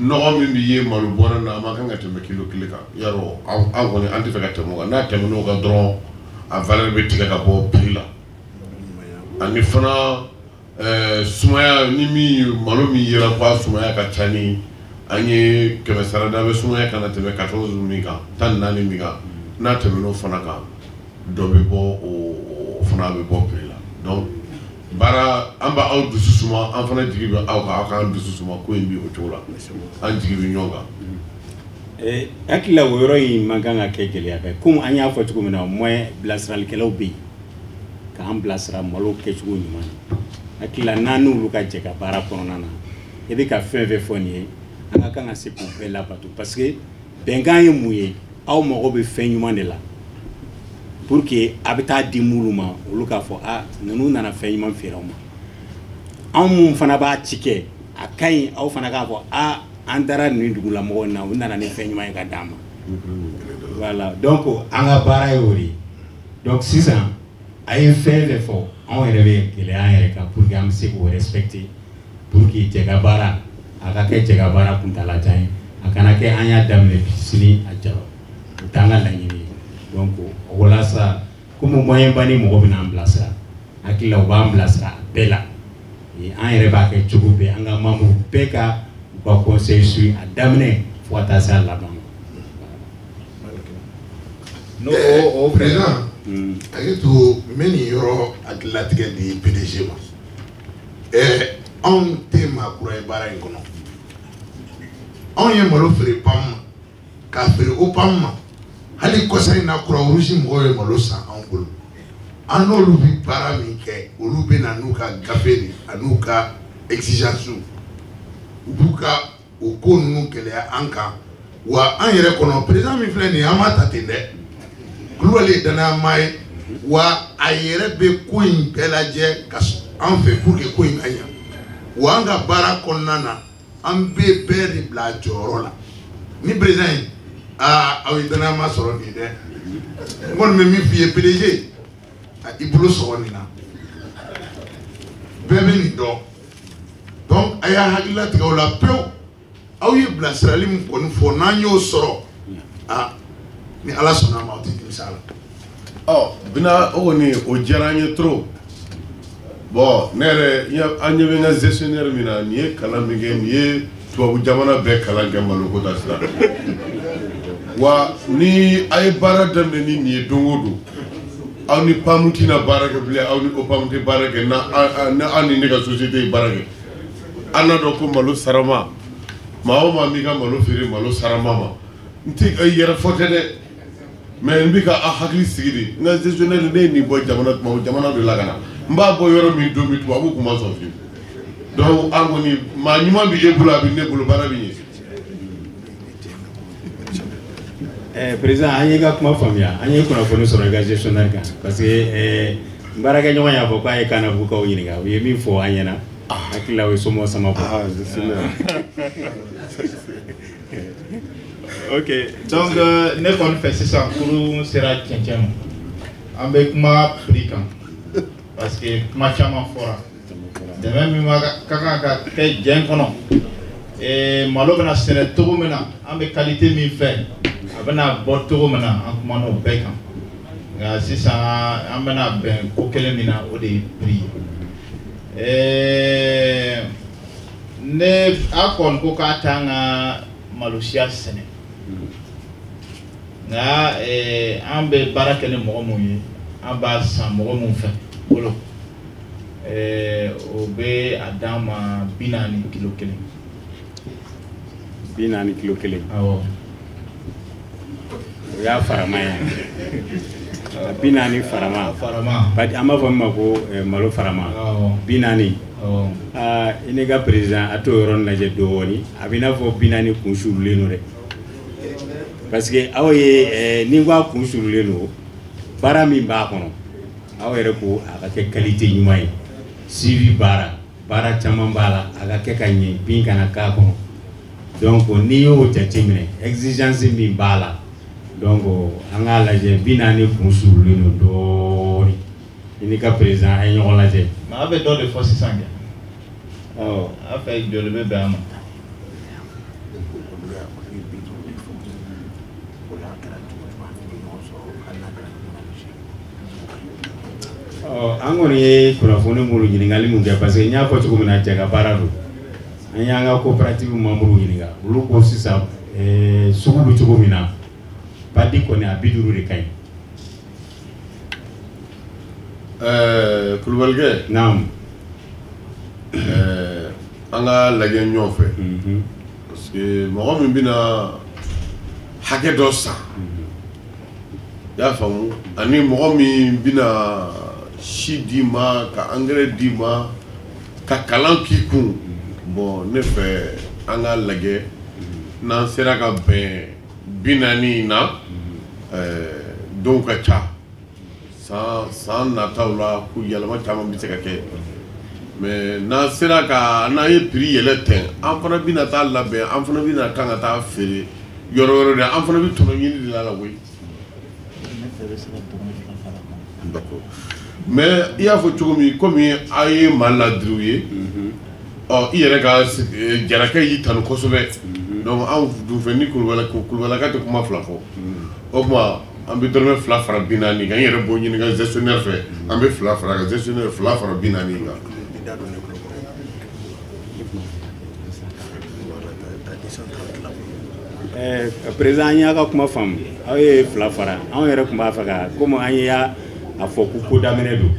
nɔgɔ min bɛ ye malo bɔrɛ na, a man kan ka tɛmɛ kilo 1 kan. Yarɔ an kɔni an tɛ fɛ ka tɛmɛ o kan, n'a tɛmɛn'o kan dɔrɔn a valeur bɛ tigɛ ka bɔ prix la. Ani fana sumaya, ni min malo min yera ko a sumaya ka ca ni an ye 100 sarada bɛ sumaya kana tɛmɛ 14 min kan, 14 min kan, n'a tɛmɛn'o fana kan, dɔ bɛ bɔ o fana bɛ bɔ prix la. Donc baara an b'aw dusu suma, an fana jigi bɛ aw kan, aw k'an dusu suma, ko in bɛ o cogo la, an jigi bɛ ɲɔgɔn kan. Hakili la o yɔrɔ in man kan ka kɛ gɛlɛya bɛɛ, komi an y'a fɔ cogo min na, au moins bilasiralikɛlaw bɛ yen k'an bilasira malo kɛcogo ɲuman na. Hakili la n'an n'olu ka jɛ ka baara kɔnɔna na, I bɛ ka fɛn fɛn fɔ nin ye, an ka kan ka se k'u bɛɛ labato, parce que bɛnkan ye mun ye? Aw mago bɛ fɛn ɲuman de la pour que a bɛ taa di minnu ma, olu k'a fɔ a ninnu nana fɛn ɲuman feere aw ma. Anw mun fana b'a ci kɛ, a ka ɲi aw fana k'a fɔ a an taara nin dugulamɔgɔw na, u nana ni fɛn ɲuman ye ka d'an ma. Voilà, donc an ka baara ye o de ye. Donc sisan a ye fɛn fɛn fɔ, anw yɛrɛ bɛ gɛlɛya an yɛrɛ kan pour que an bɛ se k'o respecter, pour que cɛ ka baara a ka kɛ cɛ ka baara kuntalajan ye, a kana kɛ an y'a daminɛ bi sini a jara. O t'an ka laɲini ye. Donc walasa komi moyen ba ni mɔgɔ bɛ n'an bilasira, hakili la u b'an bilasira a bɛɛ la. An yɛrɛ b'a kɛ cogo bɛɛ, an ka membres bɛɛ ka u ka conseil suit a daminɛ fo ka taa se a laban ma. N'o o président, hakili to n bɛ nin yɔrɔ hakililatigɛ di PDG ma. Anw tɛ maa kura ye baara in kɔnɔ. Anw ye malo feere PAM ma, k'a feere OPAM ma, hali kɔsa in na Croix-Rouge mɔgɔw ye malo san anw bolo. An n'olu bɛ baara min kɛ, olu bɛ na n'u ka gafe de an'u ka exigence, u b'u ka o ko ninnu gɛlɛya an kan. Wa an yɛrɛ kɔnɔ, président min filɛ nin ye, an m'a ta ten dɛ. Kulubali ye danayama ye, wa a yɛrɛ bɛ ko in bɛɛ lajɛ ka an fɛ pour que ko in ka ɲa. Wa an ka baara kɔnɔna na, an bɛ bɛɛ de bila a jɔyɔrɔ la. Ni président ye, aa aw ye danayama sɔrɔ nin dɛ. N kɔni bɛ min f'i ye PDG, i bolo sɔgɔ nin na, bɛɛ bɛ nin dɔn. Donc a y'a hakili latigɛ o la pewu. Aw ye bilasirali min kɔni fɔ, n'an y'o sɔrɔ, aa ni Ala sɔnna a ma, aw tɛ nimisa a la. Ɔ Bina, o kɔni o diyara an ye trop. Bon, ne yɛrɛ an ɲɛ bɛ n ka gestionnaire min na, nin ye kalan min kɛ, nin ye tubabu jamana bɛɛ kalan kɛ maloko ta sira. Wa ni a ye baara daminɛ ni nin ye don o don, aw ni PAM tɛna baara kɛ bilen, aw ni OPAM tɛ baara kɛ, n'aw ni ne ka société ye baara kɛ. An n'a dɔn ko malo sarama, maa o maa m'i ka malo feere malo sarama ma, n tɛ yɛrɛ fɔ tɛ dɛ, mais n bɛ ka aw hakili sigi de. N ka gestionnaire, ne ye nin bɔ jamana tubabu jamana de la ka na, n b'a bɔ yɔrɔ min don min, tubabu kun ma sɔn fiyewu. Donc an kɔni maa ɲuman bɛ e bolo, a bɛ ne bolo, baara bɛ ɲɛ. Président, an y'i ka kuma faamuya, an ye kunnafoni sɔrɔ i ka gestionnaire kan, parce que n baarakɛɲɔgɔn y'a fɔ k'a ye Kanabugukaw ɲininka, u ye min fɔ an ɲɛna, hakili la o ye somɔgɔ sama bɔ. Ok, donc ne kɔni fɛ sisan kurun sera cɛncɛn ma, an bɛ kuma prix kan, parce que kuma caman fɔra. Dɛmɛ min ka kan ka kɛ jɛn kɔnɔ, malo bɛna sɛnɛ cogo min na, an bɛ qualité min fɛ, a bɛna bɔ cogo min na, an kumana o bɛɛ kan. Nka sisan an bɛna bɛn ko kelen min na, o de ye prix ye. Ne a kɔni ko k'a t'an ka malosiya sɛnɛ, nka an bɛ baara kɛ ni mɔgɔ mun ye, an b'a san mɔgɔ mun fɛ bolo, o bɛ a d'an ma 40 kilo kelen. 40 kilo kelen. Awɔ. O y'a farama ye. A 40 farama. Farama. An b'a fɔ min ma ko malo farama. Awɔ. 40. Awɔ. Aa i n'i ka président a t'o yɔrɔ lajɛ dɔɔni, a bɛ i n'a fɔ 40 kun surulen don dɛ. Parce que aw ye ni n ko a kun surulen don, baara min b'a kɔnɔ, aw yɛrɛ ko a ka kɛ qualité ɲuman ye. Suivi baara, baara caman b'a la, a ka kɛ ka ɲɛ, bin kana k'a kɔnɔ. Donc n'i y'o jateminɛ, exigence min b'a la, donc an k'a lajɛ 40 kun surulen don dɔɔni. I n'i ka président a ye ɲɔgɔn lajɛ. Mais a bɛ dɔ de fɔ sisan kɛ. Ɔ. A fɛ joli bɛ bɛn a ma. An kɔni ye kunnafoni minnu ɲininkali min kɛ, parce que n y'a fɔ cogo min na, cɛ ka baara don. An y'an ka coopérative membres ɲininka, olu ko sisan sugu bɛ cogo min na, padi kɔni a 50 de ka ɲi. Kulubalikɛ. Naamu. An ka lajɛ ɲɔgɔn fɛ. Parce que mɔgɔ min bɛna hakɛ dɔ san, i y'a faamu, ani mɔgɔ min bɛna si d'i ma, ka engrais d'i ma, ka kalan k'i kun, Bon, ne fɛ an k'a lajɛ n'an sera ka bɛn 40 in na, dɔw ka ca san nataw la, ko yɛlɛma caman bɛ se ka kɛ. Mais n'an sera ka n'an ye prix yɛlɛ ten, an fana bɛna taa labɛn, an fana bɛna kan ka taa feere yɔrɔ wɛrɛ de, an fana bɛ tɔnɔ ɲini de la koyi. D'accord. Mais i y'a fɔ cogo min, komi aw ye maa ladiriw ye, ɔ i yɛrɛ ka jarakɛ y'i tanu kosɛbɛ. Donc anw dun fɛ ni kulubalaka tɛ kuma fila fɔ. O tuma an bɛ dɔrɔmɛ 2 fara 40 kan, n yɛrɛ b'o ɲini ka gestionnaire fɛ, an bɛ 2 fara kan, gestionnaire 2 fara 40 kan. Président, an y'a ka kuma faamu, aw ye 2 fara, anw yɛrɛ tun b'a fɛ ka komi an y'a fɔ ko daminɛ don,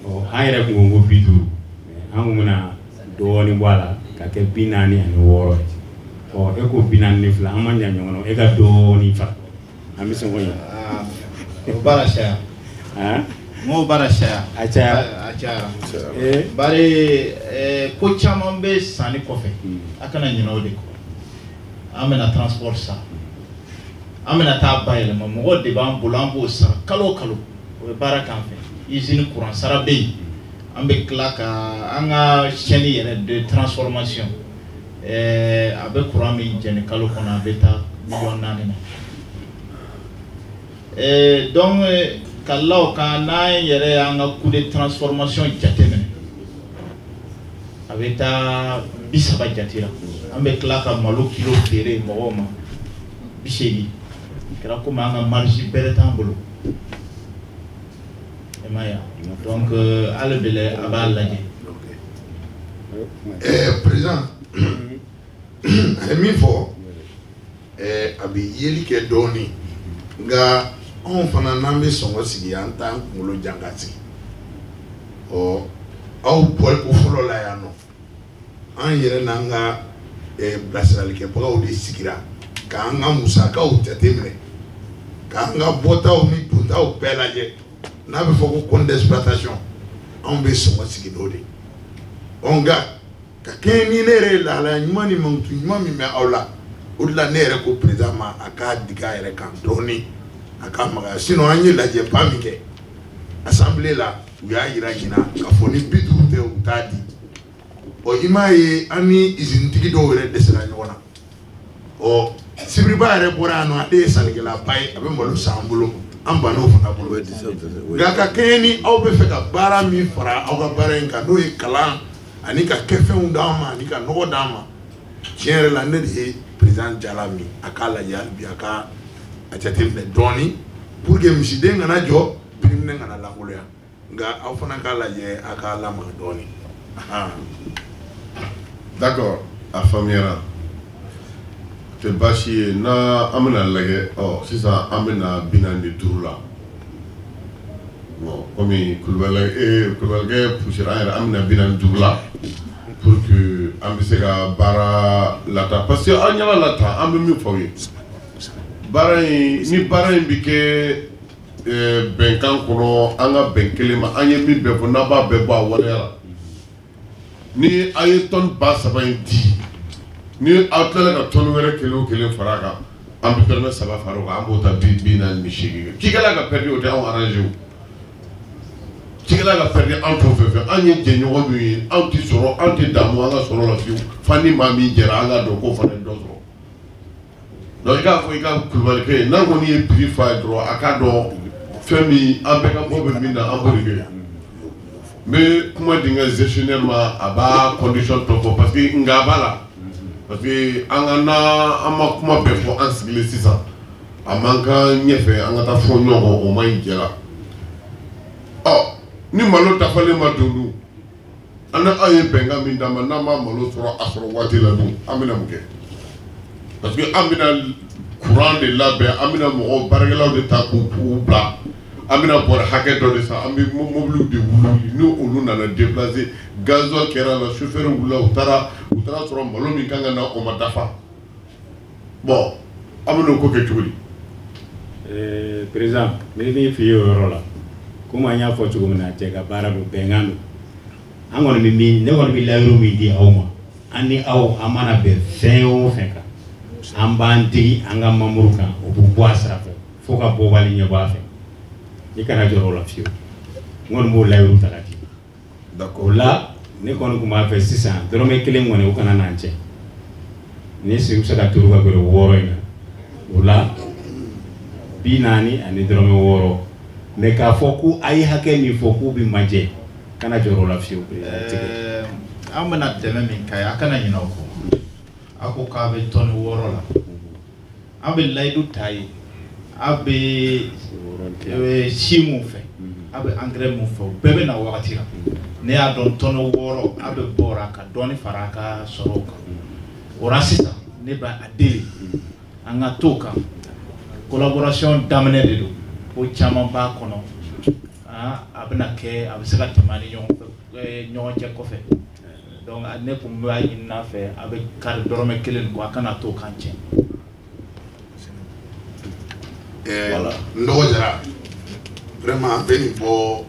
ɔ an yɛrɛ tun ko 50, an kun bɛna dɔɔnin bɔ a la ka kɛ 46 ye. Ɔ e ko 42, an ma ɲa ɲɔgɔn na, e ka dɔɔnin fara, an bɛ sɔn k'o ɲɛ. O baara caya. N k'o baara caya. A cayara. A cayara. Bari ko caman bɛ sanni kɔfɛ, a kana ɲinɛ o de kɔ. An bɛna transport san, an bɛna taa bayɛlɛma, mɔgɔ de b'an bolo, an b'o sara kalo o kalo, o bɛ baara k'an fɛ. Usine courant sara bɛ yen, an bɛ tila ka an ka chaîne yɛrɛ de transformation, a bɛ courant min jɛni kalo kɔnɔ, a bɛ taa 4 millions na. Donc ka la o kan, n'an yɛrɛ y'an ka coût de transformation jateminɛ, a bɛ taa 30 jate la. An bɛ tila ka malo kilo feere mɔgɔw ma 80, kɛra komi an ka marge bɛrɛ t'an bolo. I m'a ye wa? Donc hali bi a b'a lajɛ. Président, a ye min fɔ, a bɛ yeli kɛ dɔɔnin, nka anw fana n'an bɛ sɔngɔ sigi, an t'an kunkolo jan ka sigi. Ɔ aw bɔli ko fɔlɔ la yan nɔ, an yɛrɛ n'an ka bilasiralikɛbagaw de sigira k'an ka musakaw jateminɛ, k'an ka bɔtaw ni dontaw bɛɛ lajɛ. N'a bɛ fɔ ko compte d'exploitation, anw bɛ sɔngɔ sigi n'o de ye. Ɔ nka ka kɛɲɛ ni ne yɛrɛ ye lahalaya ɲuman ni mankutu ɲuman min bɛ aw la, o de la ne yɛrɛ ko président ma a k'a digi a yɛrɛ kan dɔɔnin, a k'a magaya. Sinon an ye lajɛba min kɛ assemblée la, u y'a yira ɲina k'a fɔ ni 50 tɛ u t'a di. Ɔ i m'a ye an ni usinetigi dɔw yɛrɛ dɛsɛra ɲɔgɔn na. Ɔ Sibiriba yɛrɛ bɔra yan nɔ, ale ye sannikɛlaba ye, a bɛ malo san an bolo, an bann'o fana bolo. Nka ka kɛɲɛ ni aw bɛ fɛ ka baara min fara aw ka baara in kan, n'o ye kalan ani ka kɛfɛnw d'an ma ani ka nɔgɔ d'an ma, tiɲɛ yɛrɛ la ne de ye président jala min, a k'a lajɛ hali bi, a ka a jateminɛ dɔɔnin pour que misiden kana jɔ, biriminen kana lankolonya. Nka aw fana k'a lajɛ, a k'a lamaga dɔɔnin. D'accord, a faamuyara. Tɛ baasi ye n'a an bɛna lajɛ. Ɔ sisan an bɛna 45 la. Bon, komi kulubalikɛ poussera an yɛrɛ, an bɛna 45 la pour que an bɛ se ka baara lataa, parce que an ɲɛ b'a la tan, an bɛ min fɔ aw ye, baara in ni baara in bɛ kɛ bɛnkan kɔnɔ, an ka bɛn kelen ma, an ye min bɛɛ fɔ, n'a b'a bɛɛ bɔ a waleya la. Ni aw ye tɔni 3000 in di, ni aw tilala ka tɔni wɛrɛ kelen o kelen fara a kan, an bɛ dɔrɔmɛ 3 fara o kan, an b'o ta 48. Cikɛla ka pɛrɛdi, o tɛ anw arrange o. Cikɛla ka pɛrɛdi anw t'o fɛ, an ye jɛɲɔgɔn min ye, anw tɛ sɔrɔ, anw tɛ damu an ka sɔrɔ la fiyewu, fo ni maa min jɛra an ka dɔn k'o fana ye dɔ sɔrɔ. Donc i k'a fɔ i ka kulubalikɛ ye, n'a kɔni ye prix f'a ye dɔrɔn, a k'a dɔn fɛn min an bɛɛ ka bɔ bɛ min na, an b'o de kɛ. N bɛ kuma di n ka gestionnaire ma, a b'a condition tɔ fɔ, parce que nka b'a la, parce que an ka n'an ma kuma bɛɛ fɔ an sigilen sisan, a man kan ɲɛfɛ an ka taa fɔ ɲɔgɔn kɔ, o man ɲi jɛ la. Ɔ ni malo dafalen ma don dun, an ni aw ye bɛnkan min d'an ma, n'an ma malo sɔrɔ a sɔrɔ waati la dun, an bɛna mun kɛ? Parce que an bɛna courant de labɛn, an bɛna mɔgɔw baarakɛlaw de ta k'u bila, an bɛna bɔrɛ hakɛ dɔ de san, an bɛ mobiliw de wuli, ni olu nana déplacer, gasoil kɛra la, chauffeur wulila, u taara sɔrɔ malo min kan ka na o ma dafa. Bon, an bɛn'o ko kɛ cogo di? Président, n bɛ min f'i ye o yɔrɔ la, komi an y'a fɔ cogo min na, cɛ ka baara don, bɛnkan don. An kɔni bɛ min, ne kɔni bɛ layiru min di aw ma, An ni aw an mana bɛn fɛn o fɛn kan, an b'an digi an ka mamuru kan, o bɛ bɔ a sira fɛ fo ka bɔbali ɲɛbɔ a fɛ. I kana jɔrɔ o la fiyewu. N kɔni b'o layiru ta ka di. O la ne kɔni tun b'a fɛ sisan dɔrɔmɛ kelen kɔni o kana n'an cɛ. Ni sigi bɛ se ka turu ka gɛrɛ 6 in na, o la 46. Mais k'a fɔ ko a ye hakɛ min fɔ k'u bɛ majɛ, kana jɔrɔ o la fiyewu. An bɛna dɛmɛ min k'a ye, a kana ɲinɛ o kɔ. A ko k'a bɛ tɔni 6 la, an bɛ layidu ta ye, a bɛ si mun fɛ, a bɛ engrais mun fɛ, o bɛɛ bɛ na wagati la. Ne y'a dɔn tɔni 6 a bɛ bɔra ka dɔɔni fara a ka sɔrɔw kan. O la sisan ne b'a deli an ka t'o kan. Collaboration daminɛ de don, ko caman b'a kɔnɔ. A bɛna kɛ, a bɛ se ka tɛmɛ an ni ɲɔgɔn cɛ kɔfɛ. Donc ne kun b'a ɲini a fɛ, a bɛ kari dɔrɔmɛ kelen kɔ, a kana t'o kan tiɲɛ. N dɔgɔ Jara, vraiment an bɛ nin bɔ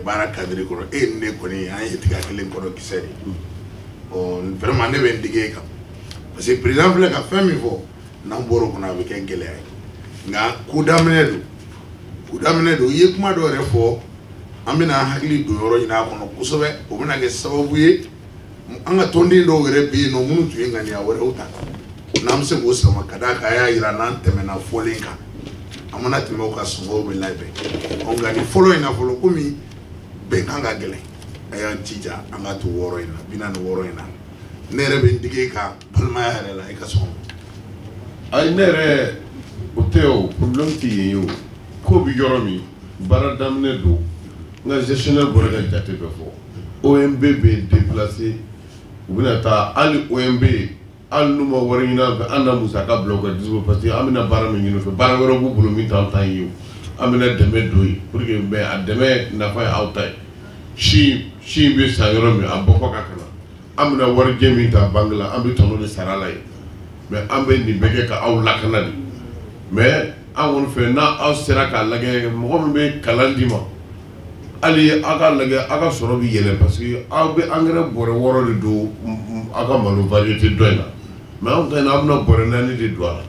baara cadre kɔnɔ. E ni ne kɔni an ye tiga kelen kɔnɔ kisɛ de. Ɔ vraiment ne bɛ n dege e kan. Parce que président filɛ ka fɛn min fɔ, n'an bɔr'o kɔnɔ a bɛ kɛ gɛlɛya ye. Nka ko daminɛ don. Ko daminɛ don. I ye kuma dɔ yɛrɛ fɔ, an bɛna an hakili don yɔrɔ ɲini a kɔnɔ kosɛbɛ. O bɛna kɛ sababu ye, an ka tɔnden dɔw yɛrɛ bɛ yen nɔ minnu tun ye ŋaniya wɛrɛw ta. N'an bɛ se k'o sama ka d'a kan, a y'a jira n'an tɛmɛna fɔlen kan. An mana tɛmɛ o kan, sɔngɔw bɛ labɛn. Ɔ nka nin fɔlɔ in na fɔlɔ, komi bɛnkan ka gɛlɛn, a y'an jija an ka to 6 in na, 46 in na. Ne yɛrɛ bɛ n dege ka balimaya yɛrɛ la, i ka sɔn. Ayi, ne yɛrɛ o tɛ o problème tɛ yen ye o. Ko bɛ yɔrɔ min, baara daminɛ don. N ka gestionnaire bɔra ka jate bɛɛ fɔ. OMB bɛ déplacé, u bɛna taa hali OMB, hali n'u ma wari ɲini an fɛ, an na musaka bila u ka dispo, parce que an bɛna baara min ɲini u fɛ, baara wɛrɛ b'u bolo min t'anw ta ye o. An bɛna dɛmɛ don yen pour que, mais a dɛmɛ nafa ye aw ta ye. Si in bɛ san yɔrɔ min, a bɔ kɔ ka na. An bɛna warijɛ min ta banque la, an bɛ tɔnɔ de sara la yen. Mais an bɛ nin bɛɛ kɛ ka aw lakana de. Mais an kɔni fɛ, n'aw sera k'a lajɛ, mɔgɔ min bɛ kalan d'i ma, hali aw ka lajɛ, aw ka sɔrɔ bɛ yɛlɛ, parce que aw bɛ engrais bɔrɛ 6 de don aw ka malo variété dɔ in na. Mais anw ta in na, aw bɛna bɔrɛ 4 de don a la.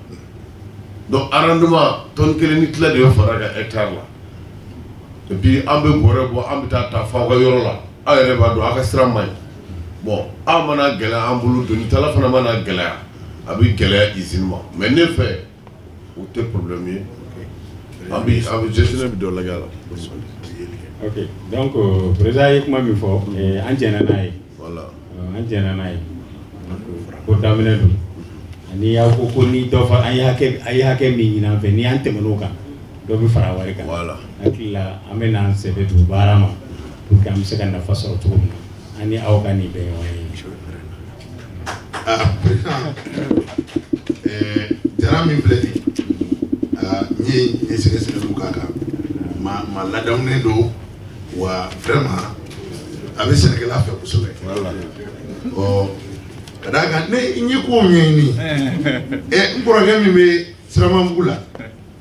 Donc rendement tonne 1.5 de bɛ fara kan hectare la. Et puis an bɛ bɔrɛ bɔ, an bɛ taa ta fo aw ka yɔrɔ la. Aw yɛrɛ b'a dɔn aw ka sira man ɲi. Bon, aw mana gɛlɛya an bolo, donitala fana mana gɛlɛya, a bɛ gɛlɛya usine ma. Mais ne fɛ, o tɛ problème ye. An bɛ gestionnaire bɛ dɔ lajɛ a la. Ok, donc président ye kuma min fɔ, an jɛnna n'a ye. Voilà. An jɛnna n'a ye. Ko daminɛ don. Ani aw ko ko ni dɔ fa, an ye hakɛ, a ye hakɛ min ɲini an fɛ, ni an tɛmɛn'o kan, dɔ bɛ fara wari kan. Voilà. Hakili la, an bɛ n'an sɛbɛ don baara ma pour que an bɛ se ka nafa sɔrɔ cogo min na. An ni aw ka nin bɛn ɲɔgɔn ye. Ah, président, Jara min filɛ nin ye, n ye sɛgɛsɛgɛliw k'a kan. Ma ladamunen don, wa vraiment a bɛ sɛnɛkɛla fɛ kosɛbɛ. Voilà. Ɔ ka d'a kan, ne n ye kow ɲɛɲini. N kɔrɔkɛ min bɛ Siramabugu la,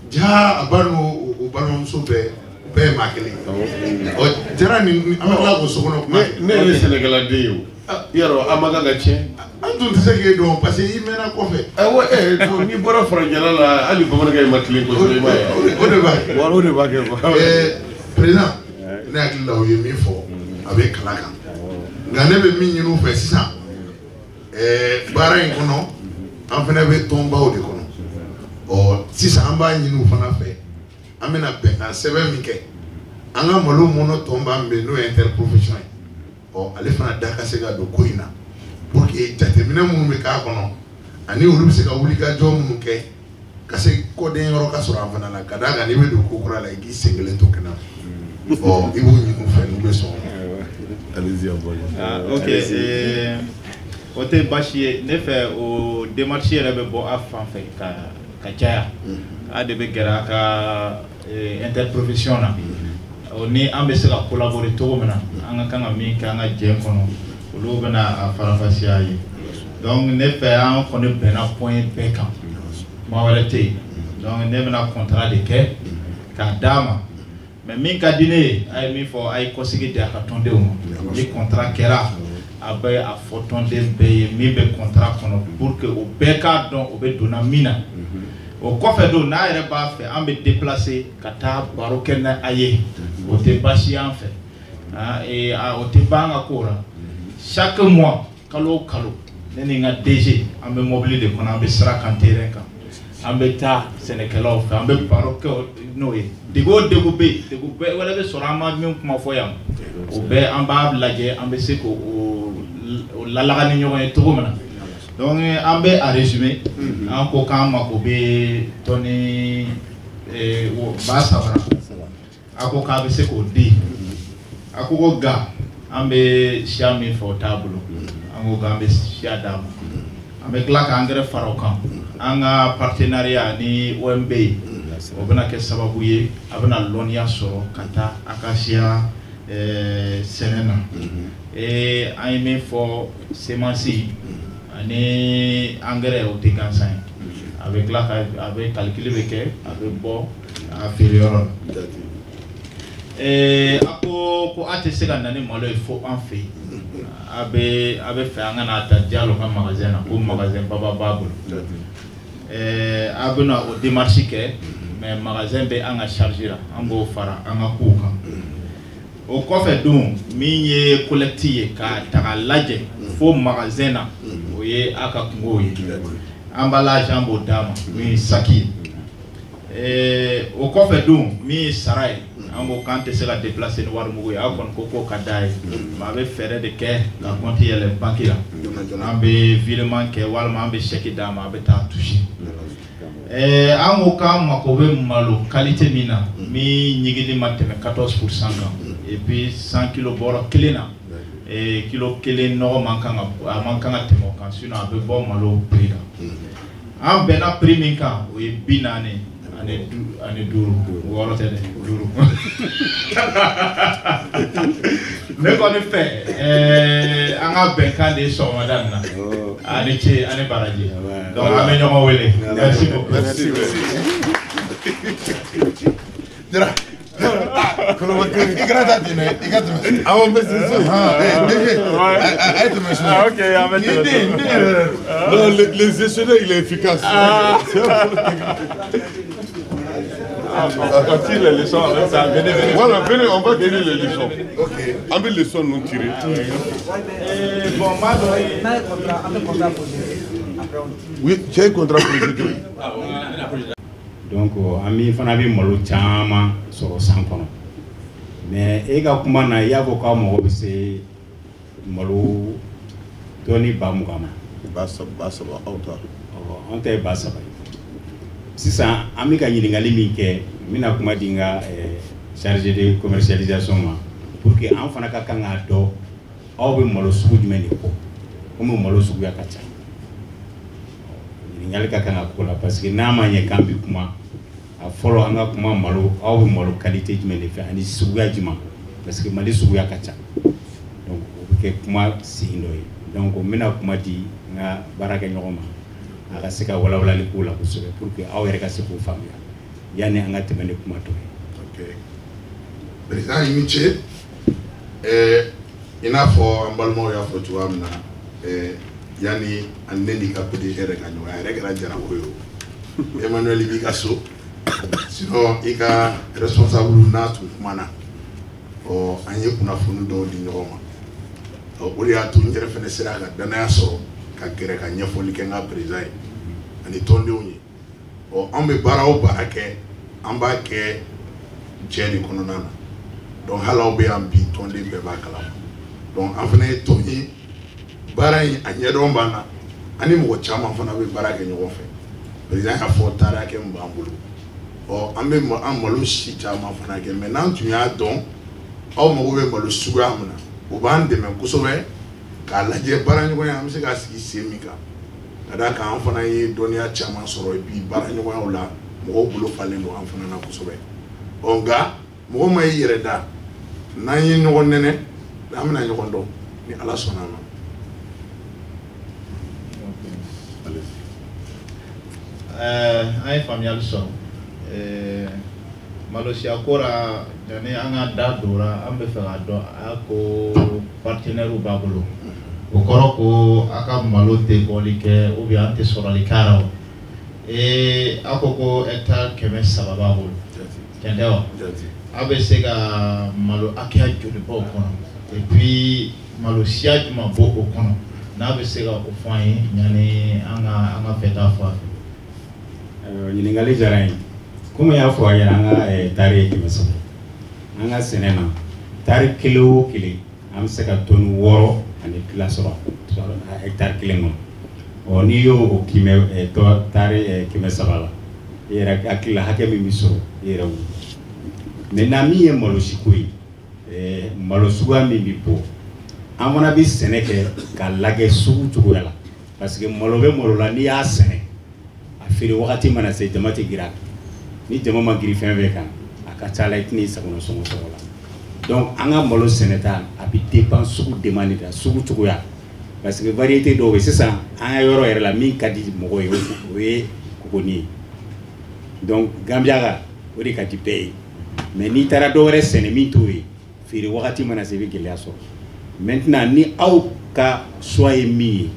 jaa a ba n'o o balimamuso bɛɛ ye maa kelen ye. Ɔ Jara nin, an bɛ tila k'o sokɔnɔ kuma. Ne yɛrɛ ye sɛnɛkɛladen ye o. I y'a dɔn, an man kan ka tiɲɛ. An tun tɛ se k'e dɔn parce que i mɛnna kɔfɛ. Awɔ, n'i bɔra farajɛla la, hali bamanankan in ma tilen kosɛbɛ, i m'a ye. O de b'a kɛ. Wala, o de b'a kɛ quoi. Président, ne hakili la o ye min fɔ, a bɛ kalan kan. Nka ne bɛ min ɲini u fɛ sisan, baara in kɔnɔ, an fana bɛ tɔnbaw de kɔnɔ. Ɔ sisan an b'a ɲini u fana fɛ, an bɛna bɛnkan sɛbɛn min kɛ, an ka malo mɔnɔ tɔnba min bɛ yen n'o ye interprofession ye, ɔ ale fana da ka se ka don ko in na, pour que jateminɛ minnu bɛ k'a kɔnɔ, ani olu bɛ se ka wulikajɔ minnu kɛ, ka se kɔden yɔrɔ ka sɔrɔ an fana la, ka d'a kan n'i bɛ don ko kura la, i k'i sen kelen to kɛnɛ ma. Ɔ i b'o ɲini u fɛ n'u bɛ sɔn. Allez-y, envoyez. Ah, ok, o tɛ baasi ye ne fɛ, o démarche yɛrɛ bɛ bɔ a fan fɛ ka caya. A de bɛ gɛrɛ a ka interprofession na. O ni an bɛ se ka collaborer cogo min na, an ka kan ka min kɛ an ka jɛ kɔnɔ, olu bɛna a faranfasiya ye. Donc ne fɛ, an kɔni bɛnna point bɛɛ kan, kuma wɛrɛ tɛ yen. Donc ne bɛna contrat de kɛ k'a d'a ma. Mais min ka di ne ye, a ye min fɔ, a ye kɔsigi di a ka tɔndenw ma. Ni contrat kɛra, A bɛ a fɔ tɔnden bɛɛ ye min bɛ contrat kɔnɔ pour que o bɛɛ k'a dɔn o bɛ donna min na. O kɔfɛ don, n'a yɛrɛ b'a fɛ, an bɛ déplacer ka taa baro kɛ n'a ye, o tɛ baasi y'an fɛ, o tɛ ban an ka ko la. Chaque mois, kalo o kalo, ne ni n ka DG, an bɛ mobili de kɔnɔ, an bɛ sira kan, terrain kan, an bɛ taa sɛnɛkɛlaw fɛ, an bɛ baro kɛ n'o ye. Degun o degun bɛ yen, degun bɛɛ wɛrɛ bɛ sɔrɔ an ma min kuma fɔ yan, o bɛɛ an b'a lajɛ, an bɛ se k'o o lalaga ni ɲɔgɔn ye cogo min na. Donc an bɛ a résumé, an ko k'an mako bɛ tɔni 3000 la, a ko k'a bɛ se k'o di. A ko ko nka an bɛ siya min fɛ, o t'a bolo. An ko k'an bɛ siya d'a ma, an bɛ tila ka engrais fara o kan. An ka partenariat ni OMB ye, o bɛna kɛ sababu ye a bɛna lɔnniya sɔrɔ ka taa a ka siya sɛnɛ na. An ye min fɔ, semence ani engrais, o tɛ gansan ye. A bɛ tila ka a bɛ calcul bɛ kɛ, a bɛ bɔ a feere yɔrɔ la. A ko ko a tɛ se ka na ni malo ye fo an fɛ yen, a bɛ fɛ an ka n'a ta Jalo ka magasin na, ko magasin baba b'a bolo. A bɛna o démarche kɛ, mais magasin bɛ an ka charge la, an b'o fara an ka kow kan. O kɔfɛ don, min ye collecte ye k'a ta k'a lajɛ fo magasin na, o ye a ka kungow ye. Emballage, an b'o d'a ma, min ye saki ye. O kɔfɛ don, min ye sara ye, an ko k'an tɛ se ka déplacer ni wari mugu ye. Aw kɔni ko k'o ka d'a ye, mais a bɛ fɛɛrɛ de kɛ ka compte yɛlɛ banque la, an bɛ virement kɛ walima an bɛ chèque d'a ma, a bɛ taa toucher. An ko k'an mako bɛ malo qualité min na, min ɲigili ma tɛmɛ 14% kan, et puis 100 kilo bɔrɔ kelen na, kilo kelen nɔgɔ man kan ka, a man kan ka tɛmɛ o kan, sinon a bɛ bɔ malo prix la. An bɛnna prix min kan, o ye 45, 6 tɛ dɛ, 5. Ne kɔni fɛ, an ka bɛnkan de ye sɔgɔmada in na. A ni ce, ani baraji. Donc an bɛ ɲɔgɔn wele. Merci beaucoup. Merci, merci. Jara, i kana taa ten dɛ, i ka tɛmɛ. Awɔ, n bɛ se so. DG, a ye tɛmɛ so. Ah, ok, an bɛ tɛmɛ. Ni den, den yɛrɛ yɛrɛ don. Non, le gestionnaire, il est efficace. On tire les leçons en même temps. Venez, venez. Voilà, venez, on va tirer les leçons. Ok. An bɛ leçon ninnu tirer. Bon, n b'a dɔn. N'a ye contrat, an bɛ contrat posé. Après on tire. Oui, cɛ ye contrat posé cogo di? Donc an bɛ fana bɛ malo caman sɔrɔ san kɔnɔ, mais e ka kuma na, i y'a fɔ k'aw mago bɛ se malo tɔni 20 000 ma. 3000, 3000, aw ta. Ɔ, an ta ye 3000 ye. Sisan an bɛ ka ɲininkali min kɛ, n bɛna kuma di n ka chargé de commercialisation ma pour que an fana ka kan k'a dɔn aw bɛ malo sugu jumɛn de kɔ, komi malo suguya ka ca. Ɲininkali ka kan ka k'o la, parce que n'a ma ɲɛ k'an bɛ kuma, a fɔlɔ an ka kuma malo, aw bɛ malo qualité jumɛn de fɛ ani suguya jumɛn, parce que Mali suguya ka ca. Donc o bɛ kɛ kuma sen dɔ ye. Donc n bɛna kuma di n ka baarakɛɲɔgɔn ma, a ka se ka walawalali k'o la kosɛbɛ pour que aw yɛrɛ ka se k'o faamuya yanni an ka tɛmɛ ni kuma tɔ ye. Ok. Président, i ni ce. I n'a fɔ an balimaw y'a fɔ cogoya min na, yanni an ne n'i ka PDG yɛrɛ ka ɲɔgɔn ye, a yɛrɛ kɛra jarako ye o. Emmanuel b'i ka so, sinon i ka responsable n'a tun kumana, ɔ, an ye kunnafoni dɔw di ɲɔgɔn ma. Ɔ, o de y'a to n yɛrɛ fɛnɛ sera ka danaya sɔrɔ ka gɛrɛ ka ɲɛfɔli kɛ n ka président ye ani tɔndenw ye. Ɔ, an bɛ baara o baara kɛ, an b'a kɛ jɛ de kɔnɔna na. Donc hali aw bɛ yan bi, tɔnden bɛɛ b'a kalama. Donc an fana ye tɔn ye, baara in a ɲɛdɔn b'an na, ani mɔgɔ caman fana bɛ baara kɛ ɲɔgɔn fɛ. Président y'a fɔ taari hakɛ min b'an bolo, ɔ, an bɛ an malo si caman fana kɛ, mais n'an tun y'a dɔn aw mago bɛ malo suguya min na, o b'an dɛmɛ kosɛbɛ k'a lajɛ baaraɲɔgɔnya an bɛ se k'a sigi sen min kan, ka d'a kan an fana ye dɔnniya caman sɔrɔ et puis baaraɲɔgɔnyaw la mɔgɔw bolo falen don an fana na kosɛbɛ. Ɔ, nka mɔgɔ ma y'i yɛrɛ da, n'an ye ɲɔgɔn nɛnɛ, an bɛna ɲɔgɔn dɔn ni Ala sɔnna a ma. An ye faamuyali sɔrɔ malosiya ko la. Yanni an ka da don o la, an bɛ fɛ k'a dɔn, a ko partenaire b'a bolo. O kɔrɔ ko a ka malo tɛ bɔli kɛ ou bien an tɛ sɔrɔli k'a la o. Ee, a ko ko hectare 300 b'a bolo, tiɲɛ tɛ wa? A bɛ se ka malo hakɛya joli bɔ o kɔnɔ? Et puis malo siya jumɛn bɔ o kɔnɔ? N'a bɛ se ka o fɔ an ye yanni an ka fɛta fɔ a fɛ. Ɲininkali diyara n ye. Komi n y'a fɔ a ɲɛna, an ka tari ye 300. An ka sɛnɛ na, tari kelen o kelen, an bɛ se ka tɔni 6.5 sɔrɔ hectare kelen kɔnɔ. Ɔ, n'i y'o o kimɛ tɔ tari 300 la, i yɛrɛ hakili la hakɛ min bɛ sɔrɔ, i yɛrɛ wuli. Maintenant, min ye malo siko ye, malo suguya min bɛ bɔ, an fana bɛ sɛnɛ kɛ k'a lajɛ sugu cogoya la, parce que malo bɛ malo la, n'i y'a sɛnɛ, a feere wagati mana se, jama tɛ girin a kan. Ni jama ma girin fɛn fɛn kan, a ka ca la i tɛn'i sagona sɔngɔ sɔrɔ o la. Donc an ka malo sɛnɛta, a bɛ dépend sugu demande de la, sugu cogoya, parce que variété dɔw bɛ sisan an ka yɔrɔ yɛrɛ la min ka di mɔgɔ ye, o ye kokoni ye. Donc Gambiaka, o de ka di bɛɛ ye. Mais n'i taara dɔ wɛrɛ sɛnɛ min t'o ye, feere wagati mana se, i bɛ gɛlɛya sɔrɔ. Maintenant, ni aw ka choix ye min ye,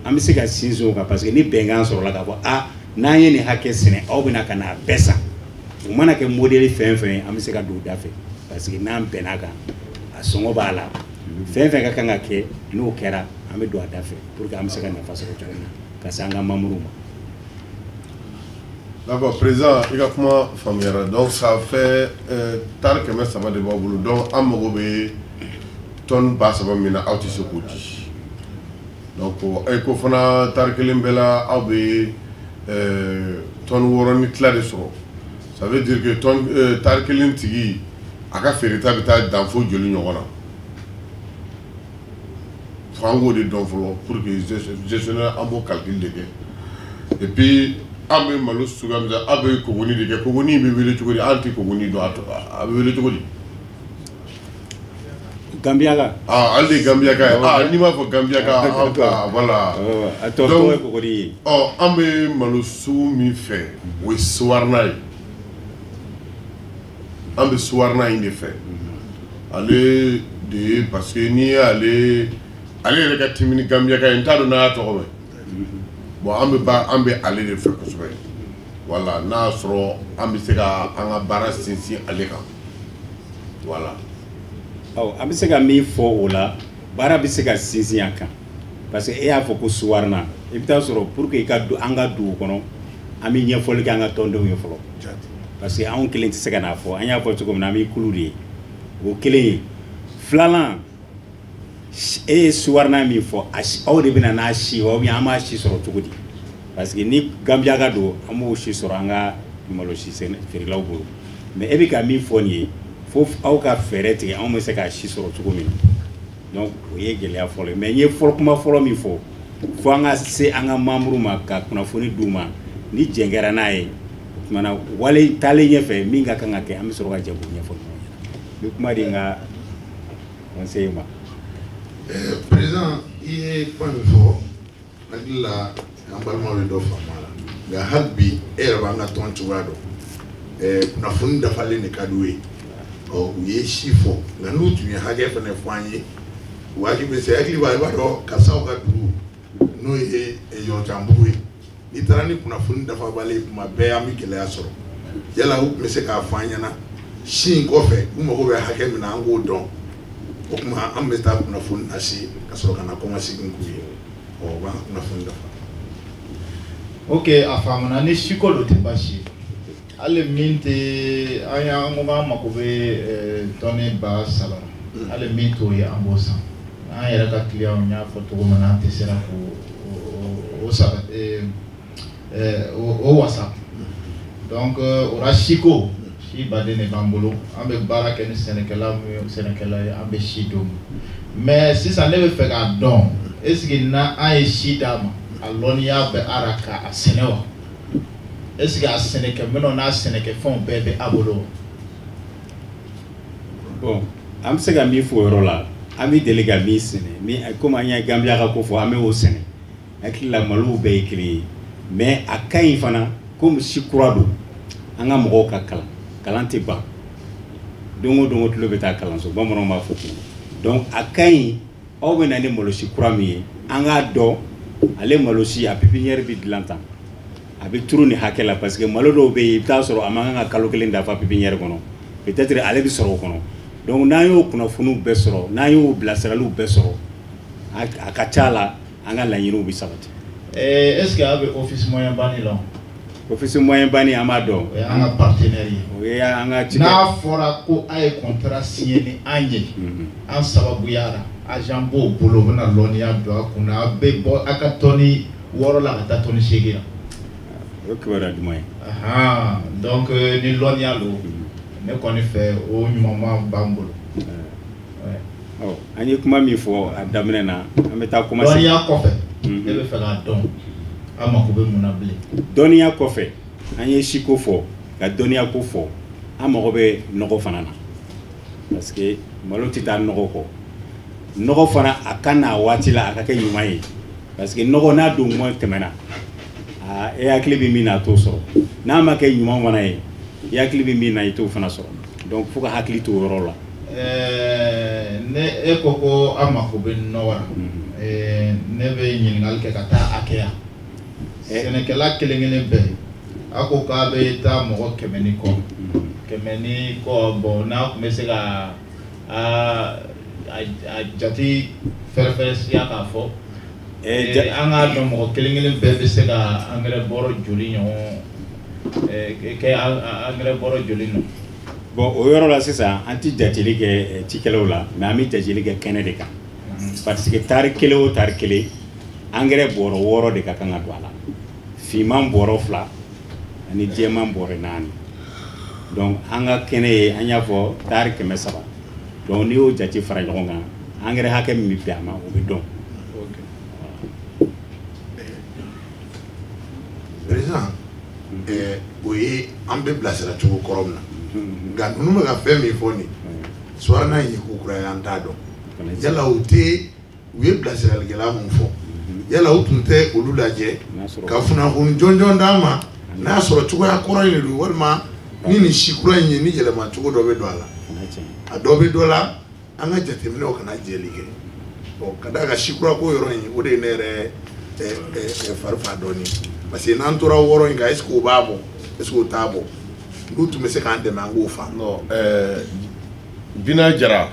an bɛ se ka sinsin o kan, parce que ni bɛnkan sɔrɔla k'a fɔ a n'an ye nin hakɛ sɛnɛ, aw bɛna ka n'a bɛɛ san, o mana kɛ modèle fɛn fɛn ye, an bɛ se ka don o da fɛ, parce que n'an bɛn'a kan, a sɔngɔ b'a la, fɛn fɛn ka kan ka kɛ, n'o kɛra, an bɛ don a da fɛ pour que an bɛ se ka nafa sɔrɔ cogo min na ka se an ka membres ma. D'accord, président, i ka kuma faamuyara. Donc ça fait tari 300 de b'aw bolo. Donc an mago bɛ tonne 3000 min na, aw tɛ se k'o di. Donc e ko fana tari kelen bɛɛ la, aw bɛ tonne 6.5 de sɔrɔ. Ça veut dire que tonne tari kelen tigi, a ka feereta bɛ taa dan fo joli ɲɔgɔn na? Fo an k'o de dɔn fɔlɔ pour que gestionnaire an b'o calcul de kɛ. Et puis an bɛ malo suguya min, aw bɛ kogoni de kɛ. Kogoni bɛ wele cogo di? An tɛ kogoni dɔn, a bɛ wele cogo di? Gambiaka. Ah, ale de ye Gambiaka ye. Ah, n'i m'a fɔ Gambiaka, an ka voilà. A tɔ tɔgɔ ye kogoni ye. Ɔ, an bɛ malo sugu min fɛ, o ye Suwarna ye. An bɛ Suwarna in de fɛ. Ale de ye, parce que n'i y'ale, ale yɛrɛ ka timi ni Gambiaka ye, n t'a dɔn n'a y'a tɔgɔ mɛn. Bon, an bɛ ba an bɛ ale de fɛ kosɛbɛ. Voilà, n'a y'a sɔrɔ an bɛ se ka an ka baara sinsin ale kan. Voilà. Ɔ, an bɛ se ka min fɔ o la, baara bɛ se ka sinsin a kan, parce que e y'a fɔ ko Suwarna, i bɛ taa sɔrɔ pour que i ka don an ka dugu kɔnɔ, an bɛ ɲɛfɔli kɛ an ka tɔndenw ye fɔlɔ, parce que anw kelen tɛ se ka n'a fɔ. An y'a fɔ cogo min na, an bɛ kulu de ye, o kelen ye. Filanan, e ye Suwarna min fɔ, aw de bɛ na n'a si wa, ou bien an b'a si sɔrɔ cogo di? Parce que ni Gambiaka don, an b'o si sɔrɔ an ka malo si feerelaw bolo. Mais e bɛ ka min fɔ nin ye, fo aw ka fɛɛrɛ tigɛ anw bɛ se k'a si sɔrɔ cogo min na. Donc o ye gɛlɛya fɔlɔ ye. Mais n ye fɔlɔ kuma fɔlɔ min fɔ, fo an ka se an ka membres ma ka kunnafoni d'u ma. Ni jɛn kɛra n'a ye, o tuma na wale taalen ɲɛfɛ, min ka kan ka kɛ, an bɛ sɔrɔ ka jɛ k'o ɲɛfɔ ɲɔgɔn ɲɛna. N bɛ kuma di n ka conseiller ma. Président, i ye kuma min fɔ, n hakili la an balimaw ye dɔ faamu a la. Nka hali bi, e yɛrɛ b'an ka tɔn cogoya dɔn, kunnafoni dafalen de ka d'u ye. Ɔ, u ye si fɔ, nka n'u tun ye hakɛ fana fɔ an ye, u hakili bɛ se, hakili b'a, i b'a dɔn karisaw ka dugu n'o ye Yɔrɔjanbugu ye, n'i taara ni kunnafoni dafabali ye, tuma bɛɛ an bɛ gɛlɛya sɔrɔ. Yala u tun bɛ se k'a fɔ an ɲɛna si in kɔfɛ, u mago bɛ hakɛ min na, an k'o dɔn. O tuma an bɛ taa kunnafoni lase ka sɔrɔ ka na kɔmasegin k'u ye. Ɔ, u b'an ka kunnafoni dafa. Ok, a faamuna. Ni siko don, tɛ baasi ye. Hali min tɛ an y'an ko k'an mako bɛ tɔni 3000 la, hali min t'o ye, an b'o san. An yɛrɛ ka client, n y'a fɔ cogo min na, an tɛ sera k'o o sara o wasa. Donc o la siko si baden de b'an bolo. An bɛ baara kɛ ni sɛnɛkɛla min ye, sɛnɛkɛla ye, an bɛ si d'o ma. Mais sisan ne bɛ fɛ k'a dɔn, est ce que n'an ye si d'a ma, a lɔnniya bɛ a la k'a sɛnɛ wa? Est ce que a sɛnɛkɛminɛnw n'a sɛnɛkɛfɛnw bɛɛ bɛ a bolo wa? Bon, an bɛ se ka min fɔ o yɔrɔ la, an bɛ deli ka min sɛnɛ, min komi an ye Gambiaka ka ko fɔ, an bɛ o sɛnɛ. Hakili la malow bɛɛ ye kelen ye, mais a ka ɲi fana, komi si kura don, an ka mɔgɔw ka kalan. Kalan tɛ ban, don o don o tulo bɛ taa kalanso, bamananw b'a fɔ ten. Donc a ka ɲi. Aw bɛ na ni malosi kura min ye, an k'a dɔn ale malosi a pépinière bɛ dilan tan, a bɛ turu nin hakɛ la, parce que malo dɔw bɛ yen, i bɛ taa sɔrɔ a man kan ka kalo 1 dafa pépinière kɔnɔ, peut-être ale bɛ sɔrɔ o kɔnɔ. Donc n'an y'o kunnafoniw bɛɛ sɔrɔ, n'an y'o bilasiraliw bɛɛ sɔrɔ, a ka ca la an ka laɲiniw bɛ sabati. Est-ce que a bɛ office moyen bani la? Office moyen bani an b'a dɔn. O ye an ka partenaire ye. O ye an ka cikɛ. N'a fɔra ko a ye contrat signé ni an ye, an sababuya la, agent b'o bolo, o bɛna lɔnniya don a kunna, a bɛ bɔ a ka tɔni 6 la ka taa tɔni 8 la. O ye kibaruya duman ye. Donc ni lɔnniya don, ne kɔni fɛ o ɲumanba b'an bolo. Ɔ, an ye kuma min fɔ a daminɛ na, an bɛ taa commencer. Dɔnniya kɔfɛ, ne bɛ fɛ k'a dɔn an mako bɛ mun na bilen? Dɔnniya kɔfɛ, an ye siko fɔ, ka dɔnniya ko fɔ, an mago bɛ nɔgɔ fana na, parce que malo tɛ taa nɔgɔ kɔ. Nɔgɔ fana a ka n'a waati la, a ka kɛ ɲuman ye, parce que nɔgɔ n'a don kuma tɛmɛna, aa, e hakili bɛ min na a t'o sɔrɔ. N'a ma kɛ ɲuman fana ye, i hakili bɛ min na i t'o fana sɔrɔ. Donc fo ka hakili to o yɔrɔ la. Ne e ko ko an mako bɛ nɔgɔ la, ne bɛ ɲininkali kɛ ka taa hakɛya. Sɛnɛkɛla kelen kelen bɛɛ, a ko k'a bɛ taa mɔgɔ 100 ni kɔ, 100 ni kɔ. Bon, n'a tun bɛ se ka a jate fɛrɛfɛrɛ siya k'a fɔ, an k'a dɔn mɔgɔ kelen kelen bɛɛ bɛ se ka angɛrɛ bɔrɔ joli ɲɔgɔn kɛ, angɛrɛ bɔrɔ joli nɔ? Bon, o yɔrɔ la sisan, an ti jateli kɛ cikɛlaw la, mais an bɛ jateli kɛ kɛnɛ de kan, parce que tari 1 o tari 1, angɛrɛ bɔrɔ 6 de ka kan ka don a la, finman bɔrɔ 2 ani jɛman bɔrɔ 4. Donc an ka kɛnɛ ye, an y'a fɔ tari 300. Donc n'i y'o jate fara ɲɔgɔn kan, angɛrɛ hakɛ min bɛ bɛn a ma, o bɛ dɔn. Président, o ye an bɛ bilasira cogo kɔrɔ min na, nka ninnu bɛ ka fɛn min fɔ nin Sowarina in ye ko kura ye, an t'a dɔn. Yala u tɛ u ye bilasiralikɛla mun fɔ, yala u tun tɛ olu lajɛ ka kunnafoni jɔnjɔn d'an ma, n'a sɔrɔ cogoya kɔrɔ in de don, walima ni nin si kura in ye, ni yɛlɛma cogo dɔ bɛ don a la, a dɔ bɛ dɔ la, an ka jateminɛw kana jɛli kɛ. Bon, ka d'a kan si kura ko yɔrɔ in, o de ye ne yɛrɛ fari fa dɔɔni, parce que n'an tora 6 in kan, est ce que o b'a bɔ, est ce que o t'a bɔ? N'u tun bɛ se k'an dɛmɛ, an k'o fa. Non, Bina Jara,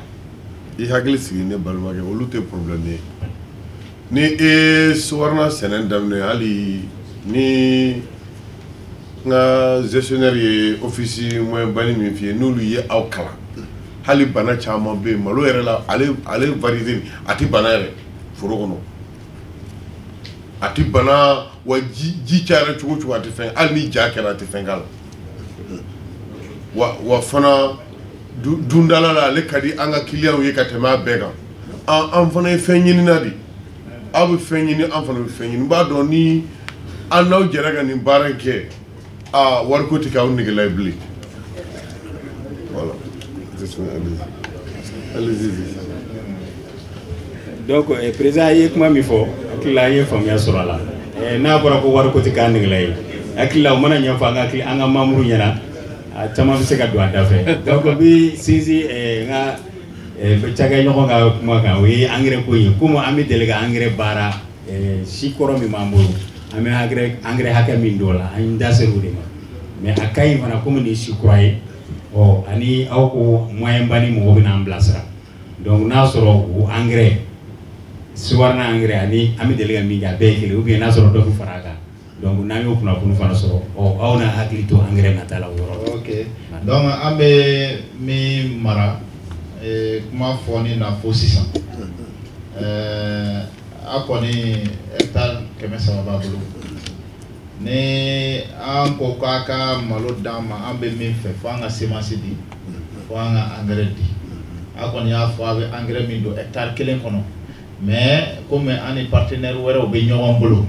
i hakili sigi ne balimakɛ, olu tɛ problème ye. Ni e Sowarina sɛnɛ daminɛ, hali ni n ka gestionnaire ye office moyen bani min f'i ye, n'olu ye aw kalan, hali bana caman bɛ yen malo yɛrɛ la, ale variété a tɛ bana yɛrɛ foro kɔnɔ, a tɛ bana, wa ji cayara cogo o cogo a tɛ fɛn, hali ni ja kɛra a tɛ fɛn k'a la. Wa fana dundala la, ale ka di an ka clients ye ka tɛmɛ a bɛɛ kan. An fana ye fɛn ɲinina de, aw bɛ fɛn ɲini, an fana bɛ fɛn ɲini. N b'a dɔn ni an n'aw jɛra ka nin baara in kɛ, aa, wariko tɛ k'aw negela ye bilen. Voilà. Allez-y. Donc président ye kuma min fɔ, hakili la an ye faamuya sɔrɔ a la. N'a fɔra ko wariko tɛ k'an negela ye, hakili la o mana ɲɛfɔ an ka an ka membre ɲɛna, a caman bɛ se ka don a da fɛ. Donc n bɛ sinsin n ka cakɛɲɔgɔn ka kuma kan, o ye angɛrɛ ko ye. Komi an bɛ deli ka angɛrɛ baara, si kɔrɔ min b'an bolo, an bɛ angɛrɛ hakɛ min don o la, an da ser'o de ma. Mais a ka ɲi fana, komi nin si kura ye, ɔ ani aw ko moyen ba ni mɔgɔ bɛ n'an bilasira. Donc n'a sɔrɔ o angɛrɛ Sowarina angɛrɛ ani an bɛ deli ka min kɛ, a bɛɛ ye kelen, ou bien n'a sɔrɔ dɔ bɛ fara a kan. Donc n'an y'o kunnafoni fana sɔrɔ, ɔ aw n'a hakili to angɛrɛ nata la o yɔrɔ la. Ok, donc an bɛ min mara kuma fɔni na fo sisan, a kɔni hectare 300 b'a bolo. Ni an ko k'a ka malo d'an ma, an bɛ min fɛ, fo an ka semence di, fo an ka engrais di. A kɔni y'a fɔ a bɛ engrais min don hectare 1 kɔnɔ, mais komi an ni partenaire wɛrɛw bɛ ɲɔgɔn bolo,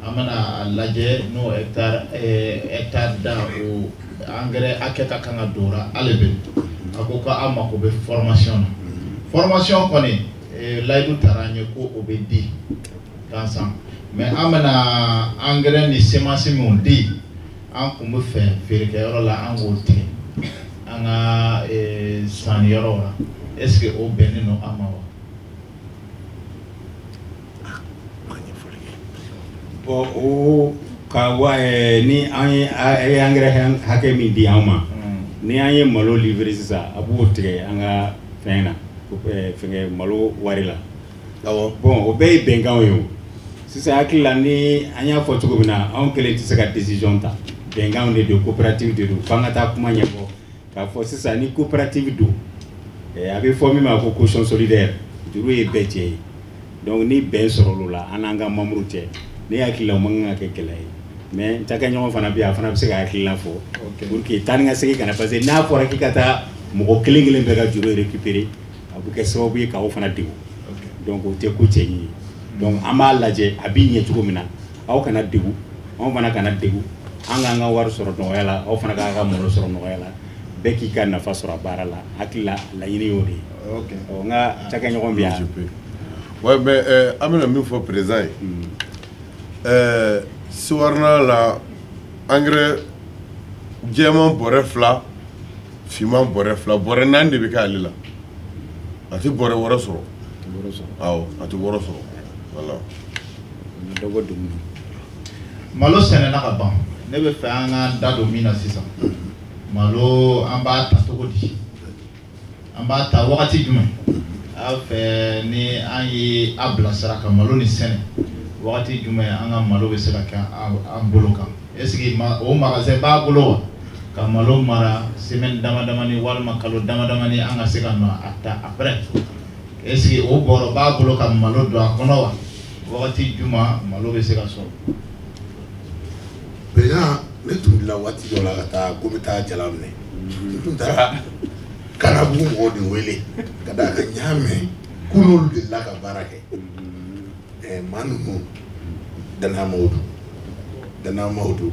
an bɛna a lajɛ n'o hectare da o engrais hakɛ ka kan ka don o la. Hali bi a ko k'an mako bɛ formation na. Formation kɔni, layidu taara an ye ko o bɛ di gansan, mais an bɛna engrais ni semence minnu di, an kun bɛ fɛ feerekɛyɔrɔ la an k'o tigɛ an ka sanniyɔrɔw la. Est ce que o bɛnnen don an ma wa? Bon, o ka wa ni an ye a ye engrais hakɛ min di an ma, ni an ye malo livrer sisan, a b'o tigɛ an ka fɛn na, fɛngɛ malo wari la. Awɔ. Bon, o bɛɛ ye bɛnkanw ye. O sisan, hakili la, ni an y'a fɔ cogo min na, anw kelen tɛ se ka décision ta. Bɛnkanw de don, coopérative de don, f'an ka taa kuma ɲɛfɔ k'a fɔ sisan ni coopérative don, a bɛ fɔ min ma ko caution solidaire, juru ye bɛɛ cɛ ye. Donc ni bɛn sɔrɔ l'o la an n'an ka membre cɛ, ne hakili la, o man kan ka kɛ gɛlɛya ye. Mais n cakɛɲɔgɔn fana bɛ yen, a fana bɛ se ka hakilina fɔ pour que taa ni ka segin kana, parce que n'a fɔra k'i ka taa mɔgɔ kelen kelen bɛɛ ka juru récupérer, a bɛ kɛ sababu ye k'aw fana degun. Donc o tɛ ko cɛɲi ye. Donc an b'a lajɛ a bɛ ɲɛ cogo min na, aw kana degun, anw fana kana degun, an k'an ka wari sɔrɔ nɔgɔya la, aw fana k'a ka malo sɔrɔ nɔgɔya la, bɛɛ k'i ka nafa sɔrɔ a baara la. Hakili la, laɲini y'o de ye. Ɔ, n ka cakɛɲɔgɔn bɛ yan. Ouais, mais an bɛna min fɔ président ye, Siwarna la, engrais jɛman bɔrɛ 2, finman bɔrɛ 2, bɔrɛ 4 de bɛ kɛ ale la. A tɛ bɔrɛ wɛrɛ sɔrɔ. Awɔ, a tɛ wɔrɔ sɔrɔ, voilà. Dɔ bɔ dugu. Malo sɛnɛna ka ban, ne bɛ fɛ an ka da don min na sisan, malo an b'a ta cogo di, an b'a ta wagati jumɛn? A fɛ ni an ye a bilasira ka malo nin sɛnɛ wagati jumɛn, an ka malo bɛ se ka kɛ an bolo kan? Est ce que o magasin b'a bolo wa, ka malo mara semaine dama damani walima kalo dama damani, an ka se ka na a ta après? Est ce que o bɔrɔ b'a bolo ka malo don a kɔnɔ wa? Wagati jumɛn malo bɛ se ka sɔrɔ? Président, ne tun bila waati dɔ la ka taa ko n bɛ taa jala minɛ, n tun taara Kanabugu mɔgɔw de wele ka d'a kan n y'a mɛn k'u n'olu delila ka baara kɛ. Maa ninnu danayamaaw don, danayamaaw don.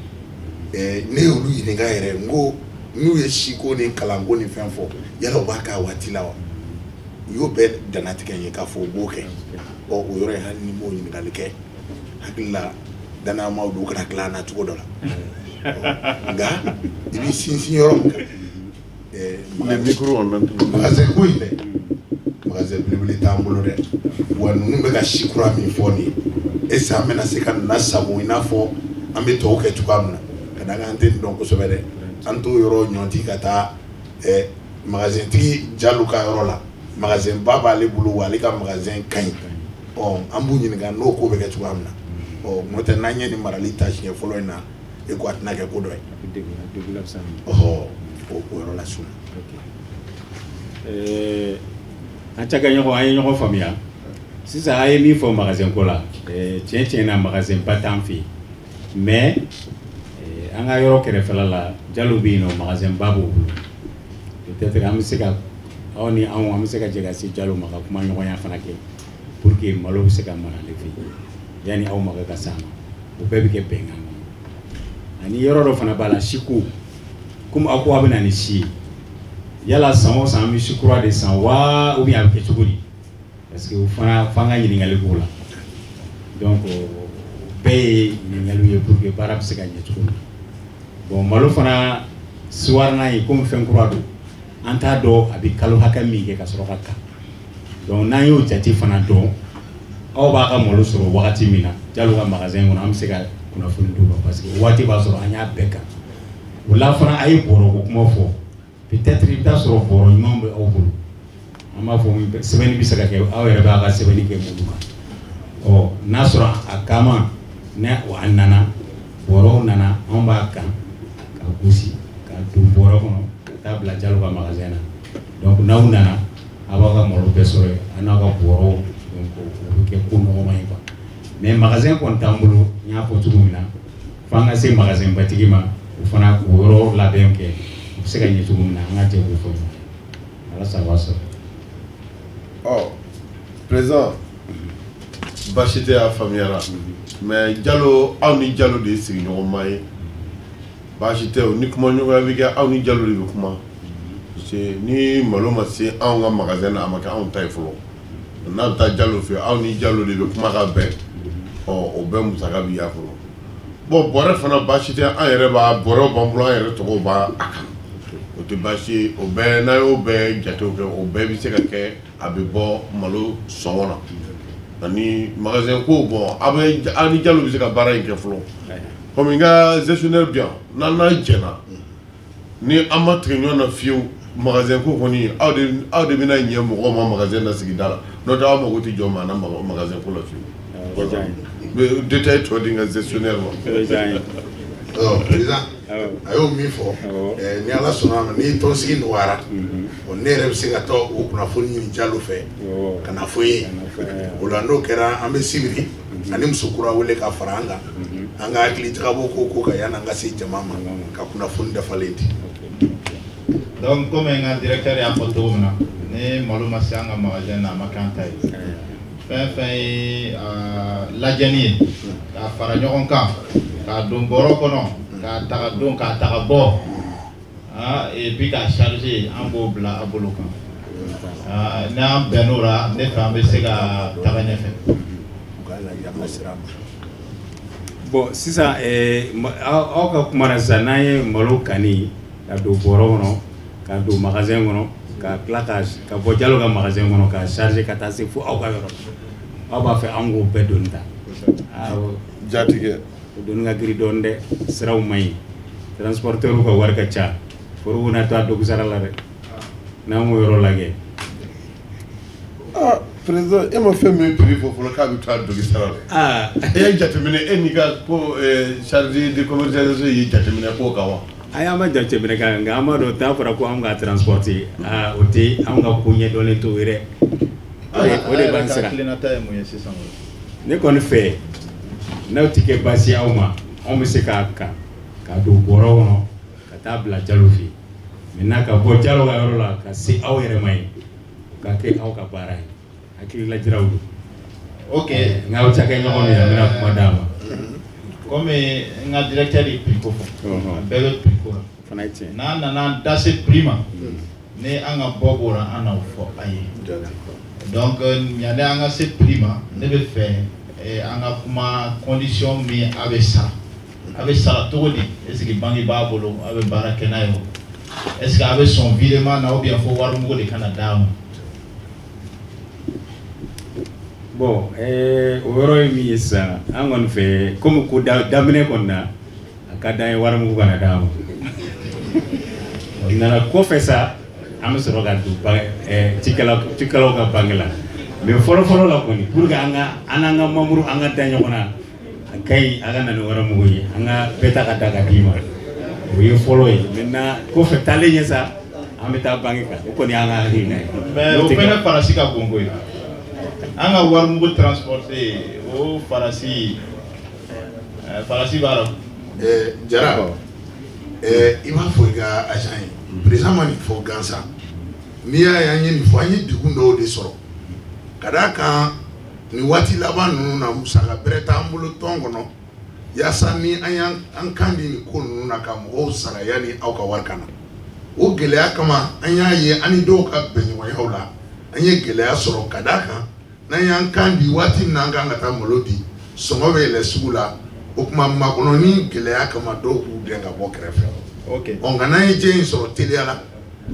Ne y'olu ɲininka yɛrɛ, n ko n'u ye siko ni kalanko ni fɛn fɔ, yala u b'a k'a waati la wa? U y'o bɛɛ dannatigɛ n ye k'a fɔ u b'o kɛ. Ɔ, o yɔrɔ in, hali ni m'o ɲininkali kɛ, hakili la danayamaaw don, u kana tila an na cogo dɔ la. Nka i b'i sinsin yɔrɔ min kan, Les micros, on entend. Magasin ko in dɛ, magasin belebele t'an bolo dɛ. Wa ninnu bɛ ka si kura min fɔ nin ye, est ce que an bɛna se ka nin lasago i n'a fɔ an bɛ tɔw kɛ cogoya min na? Ka d'a kan an tɛ nin dɔn kosɛbɛ dɛ. An t'o yɔrɔ ɲɔnti ka taa magasin tigi Jalo ka yɔrɔ la. Magasin ba b'ale bolo, wa ale ka magasin ka ɲi. Ɔ, an b'u ɲininka n'o ko bɛ kɛ cogoya min na. Ɔ, n'o tɛ, n'an ye nin marali ta siɲɛ fɔlɔ in na, e ko a tɛna kɛ ko dɔ ye. Ɔhɔ, o yɔrɔ la suma. An cakɛɲɔgɔn, an ye ɲɔgɔn faamuya. Sisan a ye min fɔ magasin ko la, tiɲɛ tiɲɛ na, magasin ba t'an fɛ yen, mais an ka yɔrɔ kɛrɛfɛla la, Jalo bɛ yen nɔ, magasin ba b'o bolo. Peut-être an bɛ se ka aw ni anw, an bɛ se ka jɛ ka se Jalo ma ka kuma ɲɔgɔnya fana kɛ pour que malo bɛ se ka mara ale fɛ yen yanni aw mako ka s'a ma. O bɛɛ bɛ kɛ bɛnkan kɔnɔ. Ani yɔrɔ dɔ fana b'a la, siko, komi aw ko aw bɛ na ni si ye, yala san o san an bɛ si kura de san wa, ou bien a bɛ kɛ cogo di? Parce que o fana, f'an ka ɲininkali k'o la. Donc o bɛɛ ye ɲininkaliw ye pour que baara bɛ se ka ɲɛ cogo min na. Bon, malo fana siwarinan ye, komi fɛn kura don, an t'a dɔn a bɛ kalo hakɛ min kɛ ka sɔrɔ ka kan. Donc n'an y'o jate fana dɔn, aw b'a ka malo sɔrɔ wagati min na Jalo ka magasin kɔnɔ, an bɛ se ka kunnafoni d'u ma, parce que o waati b'a sɔrɔ an y'a bɛɛ kan. O la fana, a ye bɔrɔko kuma fɔ. Peut-être i bɛ taa sɔrɔ bɔrɔ ɲuman bɛ aw bolo, an b'a fɔ sɛbɛnni bɛ se ka kɛ, aw yɛrɛ b'a ka sɛbɛnni kɛ minnu kan. Ɔ, n'a sɔrɔ a kama ne a nana, bɔrɔw nana, anw b'a kan ka gosi ka don bɔrɔ kɔnɔ ka taa bila Jalo ka magasin na. Donc n'aw nana, a b'aw ka malo bɛɛ sɔrɔ yen, a n'aw ka bɔrɔw. Donc o bɛ kɛ ko nɔgɔman ye quoi. Mais magasin kɔni t'an bolo. N y'a fɔ cogo min na, f'an ka se magasin batigi ma, o fana k'o yɔrɔ labɛn kɛ, o bɛ se ka ɲɛ cogo min na, an ka jɛ k'o fɔ ɲɔgɔn ye walasa a b'a sɔrɔ. Ɔ, président, baasi tɛ, a faamuyara. Mais Jalo, aw ni Jalo de ye sigiɲɔgɔnma ye, baasi tɛ. O ni kumaɲɔgɔnya bɛ kɛ, aw ni Jalo de bɛ kuma, parce que ni malo ma se anw ka magasin na, a ma kɛ anw ta ye fɔlɔ. N'a bɛ taa Jalo fɛ, aw ni Jalo de bɛ kuma ka bɛn. Ɔ, o bɛɛ musaka bɛ y'a kɔnɔ. Bon, bɔrɛ fana, baasi tɛ, an yɛrɛ b'a bɔrɛw b'an bolo, an yɛrɛ tɔgɔw b'a a kan, o tɛ baasi ye. O bɛɛ n'a y'o bɛɛ jatew kɛ, o bɛɛ bɛ se ka kɛ, a bɛ bɔ malo sɔngɔ na. Ani magasin ko bon aw bɛ aw ni Jalo bɛ se ka baara in kɛ fɔlɔ. Comme n ka gestionnaire bɛ yan, n'an n'a jɛna ni an ma tigɛ ɲɔgɔn na fiyewu, magasin ko kɔni aw de bɛna ɲɛ mɔgɔw ma magasin na sigida la, n'o tɛ aw mago tɛ jɔ maa na magasin ko la fiyewu. N bɛ détail tɔ di n ka gestionnaire ma. Président, a y'o min fɔ, ni Ala sɔnna a ma, ni tɔnsigi nɔgɔyara, ne yɛrɛ bɛ se ka taa o kunnafoni ɲini Jalo fɛ ka na fɔ e ye. O la n'o kɛra, an bɛ sibiri ani muso kura wele ka fara an kan, an ka hakili jagabɔ ko kan yanni an ka se jama ma ka kunnafoni dafalen di. Donc comme n ka directeur y'a fɔ cogo min na, ni malo ma se an ka magasin na, a ma kɛ an ta ye. Fɛn fɛn ye lajɛli ye, k'a fara ɲɔgɔn kan, k'a don bɔrɔ kɔnɔ, k'a ta ka don, k'a ta ka bɔ, et puis k'a charger, an b'o bila a bolo kan. N'an bɛnn'o la, ne fɛ an bɛ se ka taga ɲɛfɛ. Bon, sisan aw ka kuma na sisan, n'an ye malo kani ka don bɔrɔ kɔnɔ, ka don magasin kɔnɔ, ka tila ka bɔ Jalo ka magasin kɔnɔ, ka charger ka taa se fo aw ka yɔrɔ, aw b'a fɛ an k'o bɛɛ doni ta? Awɔ. Jatigɛ. O doni ka girin dɔɔni dɛ, siraw man ɲi, transporteur ka wari ka ca, foro bɛna to a dogo sara la dɛ, n'an m'o yɔrɔ lajɛ. Ah, président, e ma fɛn min prix fɔ fɔlɔ k'a bɛ taa dogo sara la. E y'a jateminɛ, e n'i ka ko chargé de commercialisation ye jateminɛ k'o kan wa? Ayi, an ma jateminɛ kan, nka an b'a dɔn n'a fɔra ko an ka transporter, aa, o tɛ anw ka ko ɲɛdɔnlen t'o ye dɛ. O de b'an siran. Hakilinata ye mun ye sisan? Ne kɔni fɛ, n'aw ti kɛ baasi ye aw ma, anw bɛ se k'a kan k'a don bɔrɔ kɔnɔ ka taa bila Jalo fɛ yen. Maintenant ka bɔ Jalo ka yɔrɔ la ka se aw yɛrɛ ma yen, o ka kɛ aw ka baara ye. Hakililajiraw don. Ok. N k'aw cakɛ ɲɔgɔn min, an bɛna kuma d'a ma. Comme n ka directeur ye prix ko fɔ, a bɛɛ bɛ prix ko la. Fana ye tiɲɛ. N'an nana an da se prix ma, ni an ka bɔ b'o la, an n'o fɔ a ye. Donc yanni an ka se prix ma, ne bɛ fɛ an ka kuma condition min a bɛ sara. A bɛ sara cogo di? Est ce que banque b'a bolo, a bɛ baara kɛ n'a ye o? Est ce que a bɛ sɔn virement na ou bien fo wari mugu de ka na d'a ma? Bon, o yɔrɔ ye min ye sisan, an kɔni fɛ, komi ko daminɛ kɔni na, a ka d'an ye wari mugu kana d'an ma. O nana kɔfɛ sa, an bɛ sɔrɔ ka don cikɛlaw ka banque la. Mais fɔlɔ fɔlɔ la kɔni, pour que an ka an n'an ka membre an ka da ɲɔgɔn na, a ka ɲi a ka na ni wari mugu ye, an ka bɛɛ ta ka da ka d'i ma. O ye fɔlɔ ye. Maintenant kɔfɛ taalen ɲɛ sa, an bɛ taa banque kan. O kɔni y'an ka hakilina ye. Mais o fɛnɛ farasi ka bon koyi. An ka wari mugu transporter, o farasi b'a la. Jara, i b'a fɔ i ka agent ye, président ma nin fɔ gansan. N'i y'a ye an ye nin fɔ, an ye degun dɔw de sɔrɔ. Ka d'a kan nin waati laban ninnu na, musaka bɛrɛ t'an bolo tɔn kɔnɔ, yaasa ni an y'an kan di nin ko ninnu na ka mɔgɔw sara yanni aw ka wari ka na. O gɛlɛya kama, an y'a ye an ni dɔw ka bɛnɲɔgɔnyaw la, an ye gɛlɛya sɔrɔ ka d'a kan n'an y'an kan di waati min na an kan ka taa malo di, sɔngɔ bɛ yɛlɛ sugu la, o tuma makɔnɔ ni gɛlɛya kama dɔw b'u gɛn ka bɔ kɛrɛfɛ. Ɔ nka n'an ye jɛ in sɔrɔ teliya la,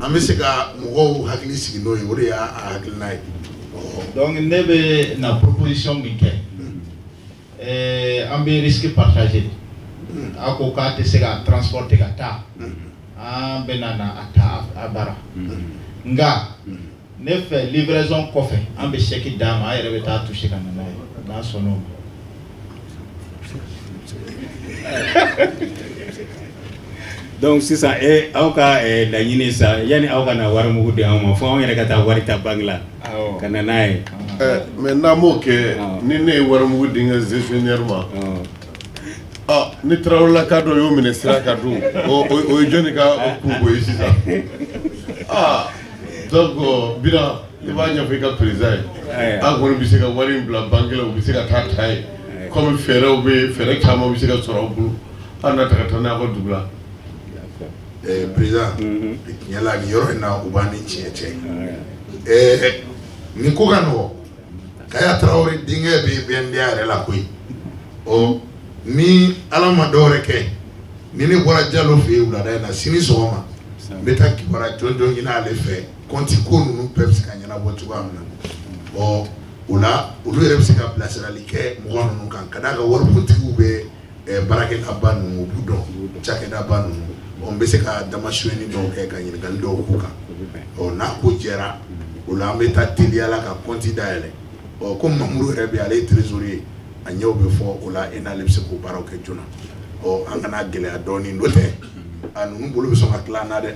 an bɛ se ka mɔgɔw hakili sigi n'o ye, o de y'a hakilina ye. Donc ne bɛ na proposition min kɛ, an bɛ risque partager. A ko k'a tɛ se ka transporter ka taa, an bɛ na a ta a bara. Nka ne fɛ livraison kɔfɛ, an bɛ chèque d'a ma, a yɛrɛ bɛ taa toucher ka na n'a ye, n'a sɔnn'o ma. Donc sisan aw ka laɲini sa, yanni aw ka na wari mugu di anw ma, fo anw yɛrɛ ka taa wari ta banque la ka na n'a ye. Mais n'an m'o kɛ, ni ne ye wari mugu di n ka gestionnaire ma, ni Tarawelelaka dɔ y'o minɛ sira kan dun, o ye jɔnni ka kunko ye sisan? Donc Bira, i b'a ɲɛfɔ i ka président ye, an kɔni bɛ se ka wari in bila banque la, u bɛ se ka taa ta ye, comme fɛɛrɛw bɛ yen, fɛɛrɛ caman bɛ se ka sɔrɔ aw bolo, an na ta ka taa n'a ka dugu la. Président, tiɲɛ la nin yɔrɔ in na, u b'an ni tiɲɛ cɛ. Nin ko ka nɔgɔn, Kaya Tarawele denkɛ bɛ BNDA yɛrɛ la koyi. Ɔ ni Ala ma dɔwɛrɛ kɛ, ni ne bɔra Jalo fɛ yen wulada in na, sini sɔgɔma n bɛ taa kibaruya jɔnjɔn ɲini ale fɛ, compte ko ninnu bɛɛ bɛ se ka ɲɛnabɔ cogoya min na. Ɔ O la olu yɛrɛ bɛ se ka bilasirali kɛ mɔgɔ ninnu kan ka d'a kan waribontigiw bɛ baarakɛdaba ninnu u b'u dɔn cakɛdaba ninnu. Ɔ n bɛ se ka damasiyɛnni dɔw kɛ ka ɲininkali dɔw k'u kan. Ɔ n'a ko jɛra o la an bɛ taa teliya la ka compte dayɛlɛ. Ɔ ko Mamuru yɛrɛ bɛ yen, ale ye trésorier ye, a ɲɛw bɛ fɔ o la e n'ale bɛ se k'o baaraw kɛ joona. Ɔ an kana gɛlɛya dɔɔnin n'o tɛ a ninnu bolo bɛ sɔn ka tila an na dɛ.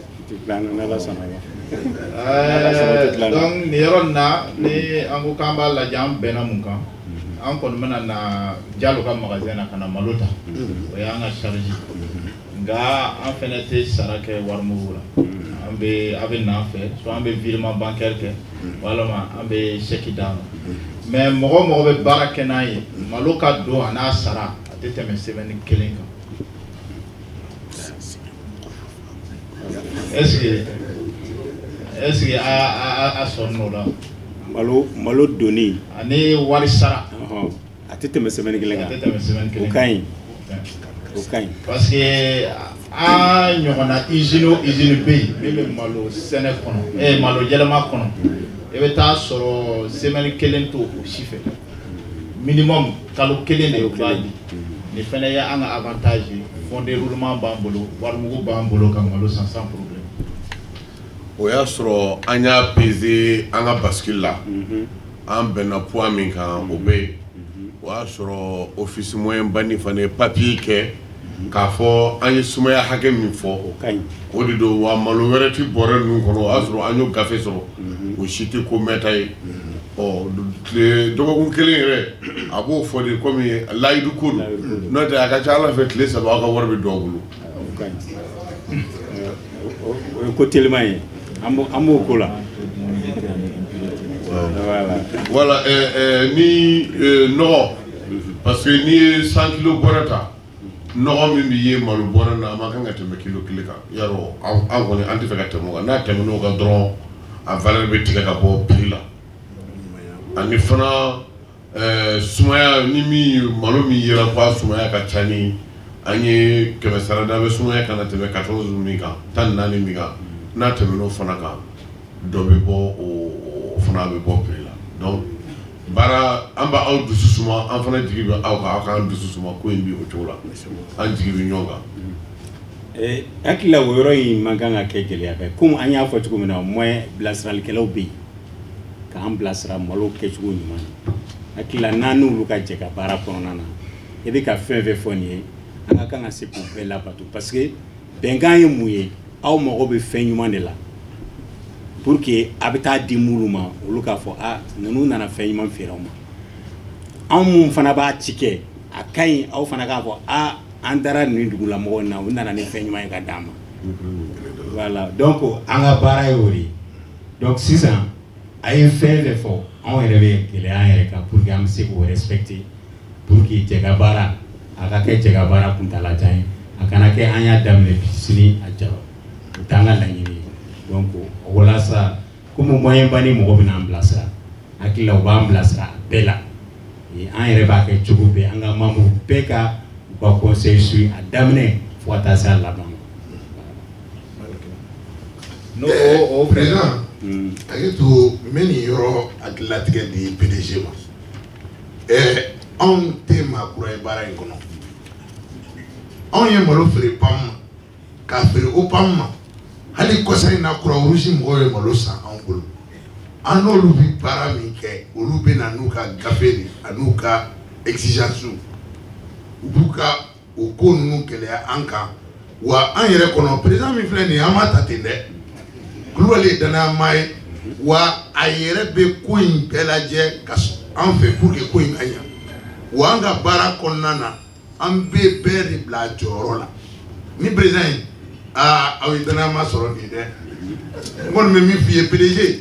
Donc nin yɔrɔ nin na ni an ko k'an b'a lajɛ an bɛnna mun kan, an kɔni bɛna na Jalo ka magasin na ka na malo ta, o y'an ka charge. Nka an fɛnɛ tɛ sara kɛ warimugu la, an bɛ a bɛ na an fɛ soit an bɛ virement bancaire kɛ walima an bɛ chèque d'a ma. Mais mɔgɔ o mɔgɔ bɛ baara kɛ n'an ye, malo ka don a n'a sara a tɛ tɛmɛ semaine kelen kan. Est-ce que a sɔn n'o la? Malo donni ani wari sara a tɛ tɛmɛ semaine kelen kan. A tɛ tɛmɛ semaine kelen kan. O ka ɲi. O ka ɲi. Parce que an ɲɔgɔnna usine o usine bɛ yen min bɛ malo sɛnɛ kɔnɔ, malo yɛlɛma kɔnɔ, i bɛ taa sɔrɔ semaine kelen t'o o si fɛ, minimum kalo kelen de b'a di. Nin fɛnɛ ye an ka avantage ye, fonds de roulement b'an bolo, warimugu b'an bolo ka malo san sans problème. O y'a sɔrɔ an y'a peser an ka bascule la, an bɛnna poids min kan o bɛ yen. O y'a sɔrɔ office moyen bani fana ye papier kɛ k'a fɔ an ye sumaya hakɛ min fɔ, o ka ɲi, o de don. Wa malo wɛrɛ ti bɔrɛ ninnu kɔnɔ, o y'a sɔrɔ an y'o gafe sɔrɔ, o si tɛ ko mɛnta ye. Ɔ tile dɔgɔkun kelen yɛrɛ a b'o fɔ de komi layidu ko don, n'o tɛ a ka ca Ala fɛ tile 3 aw ka wari bɛ don aw bolo. O ka ɲi, o ye ko teliman ye, an b'o ko la. Voilà, ni nɔgɔ, parce que n'i ye 100 kilo bɔrɛ ta, nɔgɔ min bɛ ye malo bɔrɛ na a man kan ka tɛmɛ kilo 1 kan. Yarɔ an kɔni an tɛ fɛ ka tɛmɛ o kan, n'a tɛmɛn'o kan dɔrɔn a valeur bɛ tigɛ ka bɔ prix la. Ani fana sumaya ni min malo min yera ko a sumaya ka ca ni an ye 100 sarada bɛ sumaya kana tɛmɛ 14 min kan, 14 min kan, n'a tɛmɛn'o fana kan dɔ bɛ bɔ o fana bɛ bɔ prix la. Donc baara an b'aw dusu suma, an fana jigi bɛ aw kan, aw k'an dusu suma, ko in bɛ o cogo la, an jigi bɛ ɲɔgɔn kan. Hakili la o yɔrɔ in man kan ka kɛ gɛlɛya bɛɛ, komi an y'a fɔ cogo min na, au moins bilasiralikɛlaw bɛ yen k'an bilasira malo kɛcogo ɲuman na. Hakili la n'an n'olu ka jɛ ka baara kɔnɔna na, i bɛ ka fɛn fɛn fɔ nin ye, an ka kan ka se k'u bɛɛ labato, parce que bɛnkan ye mun ye, aw mago bɛ fɛn ɲuman de la pour que a bɛ taa di minnu ma, olu k'a fɔ a ninnu nana fɛn ɲuman feere aw ma. Anw mun fana b'a ci kɛ a ka ɲi, aw fana k'a fɔ a an taara nin dugulamɔgɔw na, u nana ni fɛn ɲuman ye ka d'an ma. Voilà, donc an ka baara ye o de ye. Donc sisan a ye fɛn fɛn fɔ, anw yɛrɛ bɛ gɛlɛya an yɛrɛ kan pour que an bɛ se k'o respecter, pour que cɛ ka baara a ka kɛ cɛ ka baara kuntalajan ye, a kana kɛ an y'a daminɛ bi sini a jara, o t'an ka laɲini ye. Donc walasa komi moyen ba ni mɔgɔ bɛ n'an bilasira, hakili la u b'an bilasira a bɛɛ la, an yɛrɛ b'a kɛ cogo bɛɛ, an ka membres bɛɛ ka u ka conseil suit a daminɛ fo ka taa se a laban ma. N'o o président, hakili to n bɛ nin yɔrɔ hakililatigɛ di PDG ma. Anw tɛ maa kura ye baara in kɔnɔ, anw ye malo feere PAM ma, k'a feere OPAM ma, hali kɔsa in na Croix-Rouge mɔgɔw ye malo san anw bolo. An n'olu bɛ baara min kɛ, olu bɛ na n'u ka gafe de an'u ka exigence, u b'u ka o ko ninnu gɛlɛya an kan. Wa an yɛrɛ kɔnɔ président min filɛ nin ye, an m'a ta ten dɛ, Kulubali ye danayama ye, wa a yɛrɛ bɛ ko in bɛɛ lajɛ ka an fɛ pour que ko in ka ɲa. Wa an ka baara kɔnɔna na, an bɛ bɛɛ de bila a jɔyɔrɔ la. Ni président ye, aa aw ye danayama sɔrɔ nin dɛ, n kɔni bɛ min f'i ye PDG,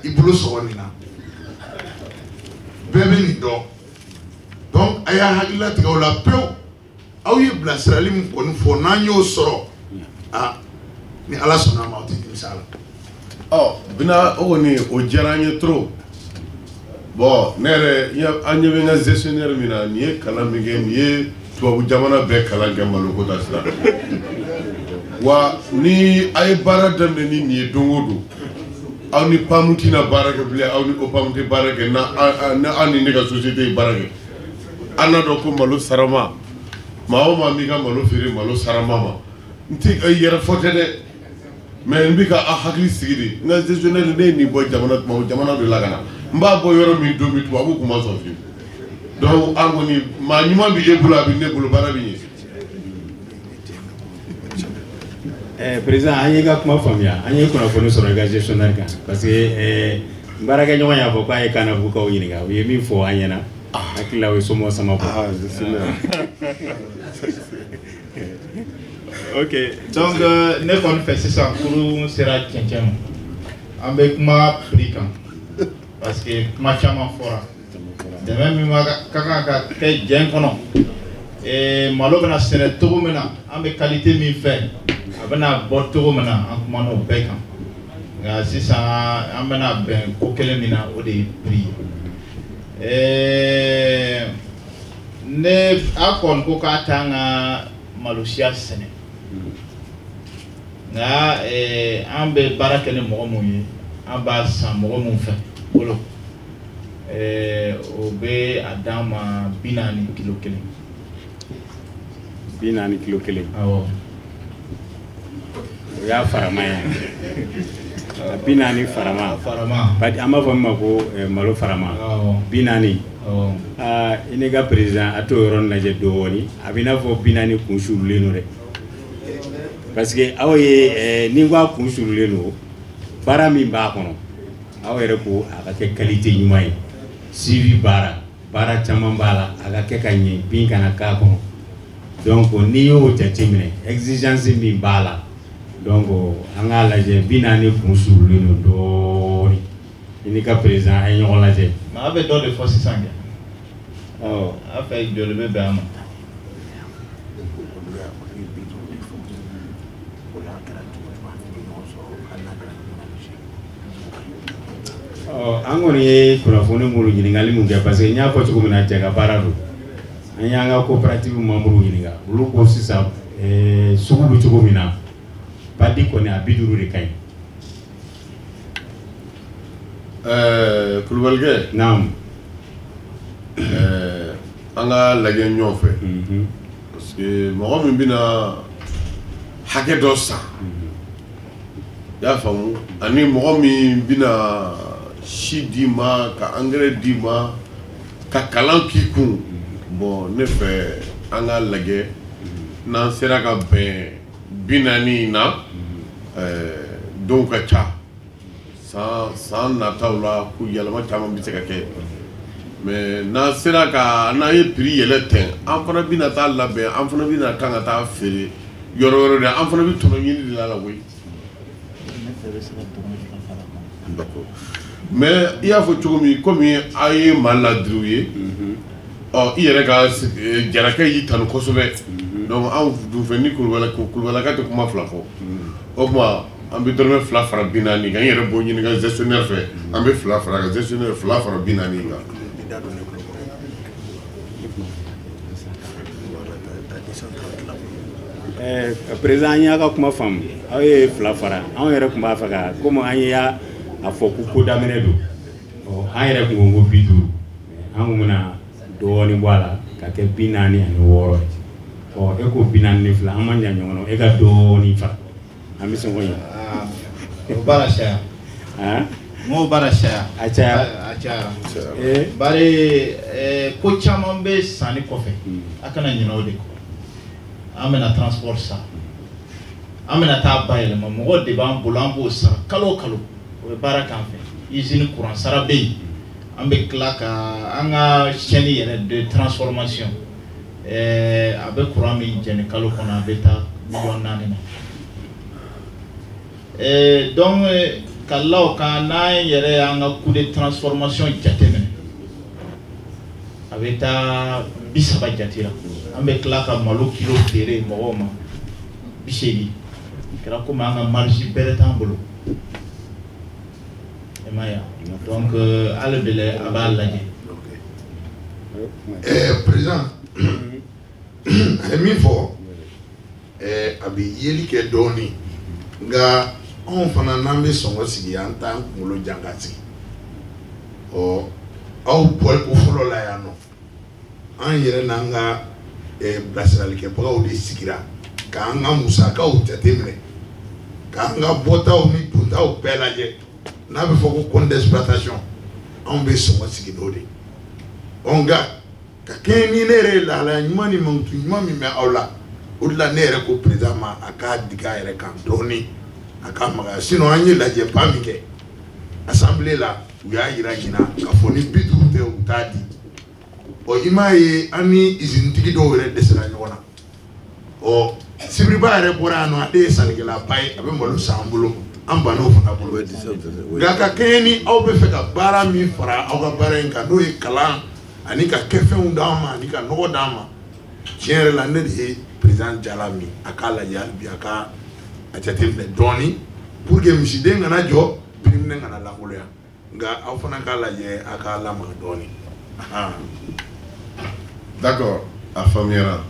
i bolo sɔgɔ nin na, bɛɛ bɛ nin dɔn. Donc a y'a hakili latigɛ o la pewu. Aw ye bilasirali min kɔni fɔ, n'an y'o sɔrɔ, aa ni Ala sɔnna a ma, aw tɛ nimisa a la. Ɔ Bina, o kɔni o diyara an ye trop. Bon ne yɛrɛ an ɲɛ bɛ n ka gestionnaire min na, nin ye kalan min kɛ, nin ye tubabu jamana bɛɛ kalan kɛ maloko ta sira. Wa ni a ye baara daminɛ ni nin ye don o don, Aw ni PAM tɛna baara kɛ bilen, aw ni OPAM tɛ baara kɛ, na aw ni ne ka société ye baara kɛ. An n'a dɔn ko malo sarama, maa o maa m'i ka malo feere malo sarama ma, n tɛ yɛrɛ fɔ tɛ dɛ, mais n bɛ ka aw hakili sigi de. N ka gestionnaire, ne ye nin bɔ jamana tubabu jamana de la ka na, n b'a bɔ yɔrɔ min don min, tubabu kun ma sɔn fiyewu. Donc an kɔni, maa ɲuman bɛ e bolo, a bɛ ne bolo, baara bɛ ɲɛ. Président, an y'i ka kuma faamuya, an ye kunnafoni sɔrɔ i ka gestionnaire kan, parce que n baarakɛɲɔgɔn y'a fɔ k'a ye Kanabugukaw ɲininka, u ye min fɔ an ɲɛna, hakili la o ye somɔgɔ sama bɔ. Ah, gestionnaire. Ok, donc ne kɔni fɛ sisan, kurun sera cɛncɛn ma, an bɛ kuma prix kan, parce que kuma caman fɔra. Dɛmɛ min ka kan ka kɛ jɛn kɔnɔ, malo bɛna sɛnɛ cogo min na, an bɛ qualité min fɛ, a bɛna bɔ cogo min na, an kumana o bɛɛ kan. Nka sisan an bɛna bɛn ko kelen min na, o de ye prix ye. Ne a kɔni ko k'a t'an ka malosiya sɛnɛ, nka an bɛ baara kɛ ni mɔgɔ mun ye, an b'a san mɔgɔ mun fɛ bolo, o bɛ a d'an ma 40 kilo kelen. 40 kilo kelen. Awɔ. O y'a farama ye. A 40 farama. Farama. An b'a fɔ min ma ko malo farama. Awɔ. 40. Awɔ. Aa, i n'i ka président, a t'o yɔrɔ lajɛ dɔɔni, a bɛ i n'a fɔ 40 kun surulen don dɛ. Parce que aw ye, ni n ko a kun surulen don, baara min b'a kɔnɔ, aw yɛrɛ ko a ka kɛ qualité ɲuman ye. Suivi baara, baara caman b'a la, a ka kɛ ka ɲɛ, bin kana k'a kɔnɔ. Donc n'i y'o jateminɛ, exigence min b'a la, donc an k'a lajɛ, 40 kun surulen don dɔɔni. I n'i ka président, a ye ɲɔgɔn lajɛ. Mais a bɛ dɔ de fɔ sisan kɛ. Ɔ. A fɛ joli bɛ bɛn a ma? Ɔ, an kɔni ye kunnafoni minnu ɲininkali min kɛ, parce que n y'a fɔ cogo min na, cɛ ka baara don. An y'an ka coopérative membre ɲininka, olu ko sisan sugu bɛ cogo min na, padi kɔni a 50 de ka ɲi. Kulubalikɛ. Naamu. An ka lajɛ ɲɔgɔn fɛ. Parce que mɔgɔ min bɛna hakɛ dɔ san, i y'a faamu, ani mɔgɔ min bɛna si d'i ma, ka engrais d'i ma, ka kalan k'i kun, bon ne fɛ an ka lajɛ n'an sera ka bɛn 40 in na, dɔw ka ca san nataw la, ko yɛlɛma caman bɛ se ka kɛ, mais n'an sera ka, n'an ye prix yɛlɛ tɛn, an fana bɛna taa labɛn, an fana bɛna kan ka taa feere yɔrɔ wɛrɛ de, an fana bɛ tɔnɔ ɲini de la koyi. D'accord, mais i y'a fɔ cogo min, komi aw ye maa ladiriw ye, ɔ i yɛrɛ ka jarakɛ y'i tanu kosɛbɛ, donc anw dun fɛ ni kulubalaka tɛ kuma fila fɔ, o tuma an bɛ dɔrɔmɛ 2 fara 40 kan. N yɛrɛ b'o ɲini ka gestionnaire fɛ, an bɛ 2 fara ka gestionnaire 2 fara 40 kan. Président, an y'a ka kuma faamu, aw ye 2 fara, anw yɛrɛ tun b'a fɛ ka, komi an y'a fɔ ko daminɛ don, ɔ an yɛrɛ tun ko 50, an kun bɛna dɔɔnin bɔ a la ka kɛ 46 ye. Ɔ e ko 42, an ma ɲa ɲɔgɔn na, e ka dɔɔnin fara, an bɛ sɔn k'o ɲɛ. O baara caya. Han? N k'o baara caya. A cayara. A cayara. Bari ko caman bɛ sanni kɔfɛ, a kana ɲinɛ o de kɔ. An bɛna transport san, an bɛna taa bayɛlɛma, mɔgɔ de b'an bolo, an b'o sara kalo o kalo, o bɛ baara k'an fɛ. Usine courant sara bɛ yen, an bɛ tila ka an ka chaîne yɛrɛ de transformation, a bɛ courant min jɛni kalo kɔnɔ, a bɛ taa 4 millions na. Donc ka la o kan, n'an yɛrɛ y'an ka coût de transformation jateminɛ, a bɛ taa 30 jate la. An bɛ tila ka malo kilo feere mɔgɔw ma 80, kɛra komi an ka marge bɛrɛ t'an bolo, i m'a ye wa. Donc hali bi a b'a lajɛ. Président, a ye min fɔ, a bɛ yeli kɛ dɔɔnin, nka Anw fana n'an bɛ sɔngɔ sigi, an t'an kunkolo jan ka sigi. Ɔ, aw bɔli ko fɔlɔ la yan nɔ, an yɛrɛ n'an ka bilasiralikɛbagaw de sigira k'an ka musakaw jateminɛ, k'an ka bɔtaw ni dontaw bɛɛ lajɛ. N'a bɛ fɔ ko compte d'exploitation, anw bɛ sɔngɔ sigi n'o de ye. Ɔ, nka ka kɛɲɛ ni ne yɛrɛ ye lahalaya ɲuman ni mankutu ɲuman min bɛ aw la, o de la ne yɛrɛ ko président ma a k'a digi a yɛrɛ kan dɔɔni, a k'a magaya. Sinon an ye lajɛba min kɛ assemblée la, u y'a yira ɲina k'a fɔ ni 50 tɛ, u t'a di. Ɔ, i m'a ye, an ni usine-tigi dɔw yɛrɛ dɛsɛra ɲɔgɔn na. Ɔ, Sibiriba yɛrɛ bɔra yan nɔ, ale ye sannikɛlaba ye, a bɛ malo san an bolo, an bann'o fana bolo. Nka ka kɛɲɛ ni aw bɛ fɛ ka baara min fara aw ka baara in kan, n'o ye kalan ani ka kɛfɛnw d'an ma ani ka nɔgɔ d'an ma, tiɲɛ yɛrɛ la, ne de ye président jala min, a k'a lajɛ hali bi, a ka a jateminɛ dɔɔni pour que misiden kana jɔ, biriminen kana lankolonya. Nka aw fana k'a lajɛ, a k'a lamaga dɔɔni. D'accord, a faamuyara,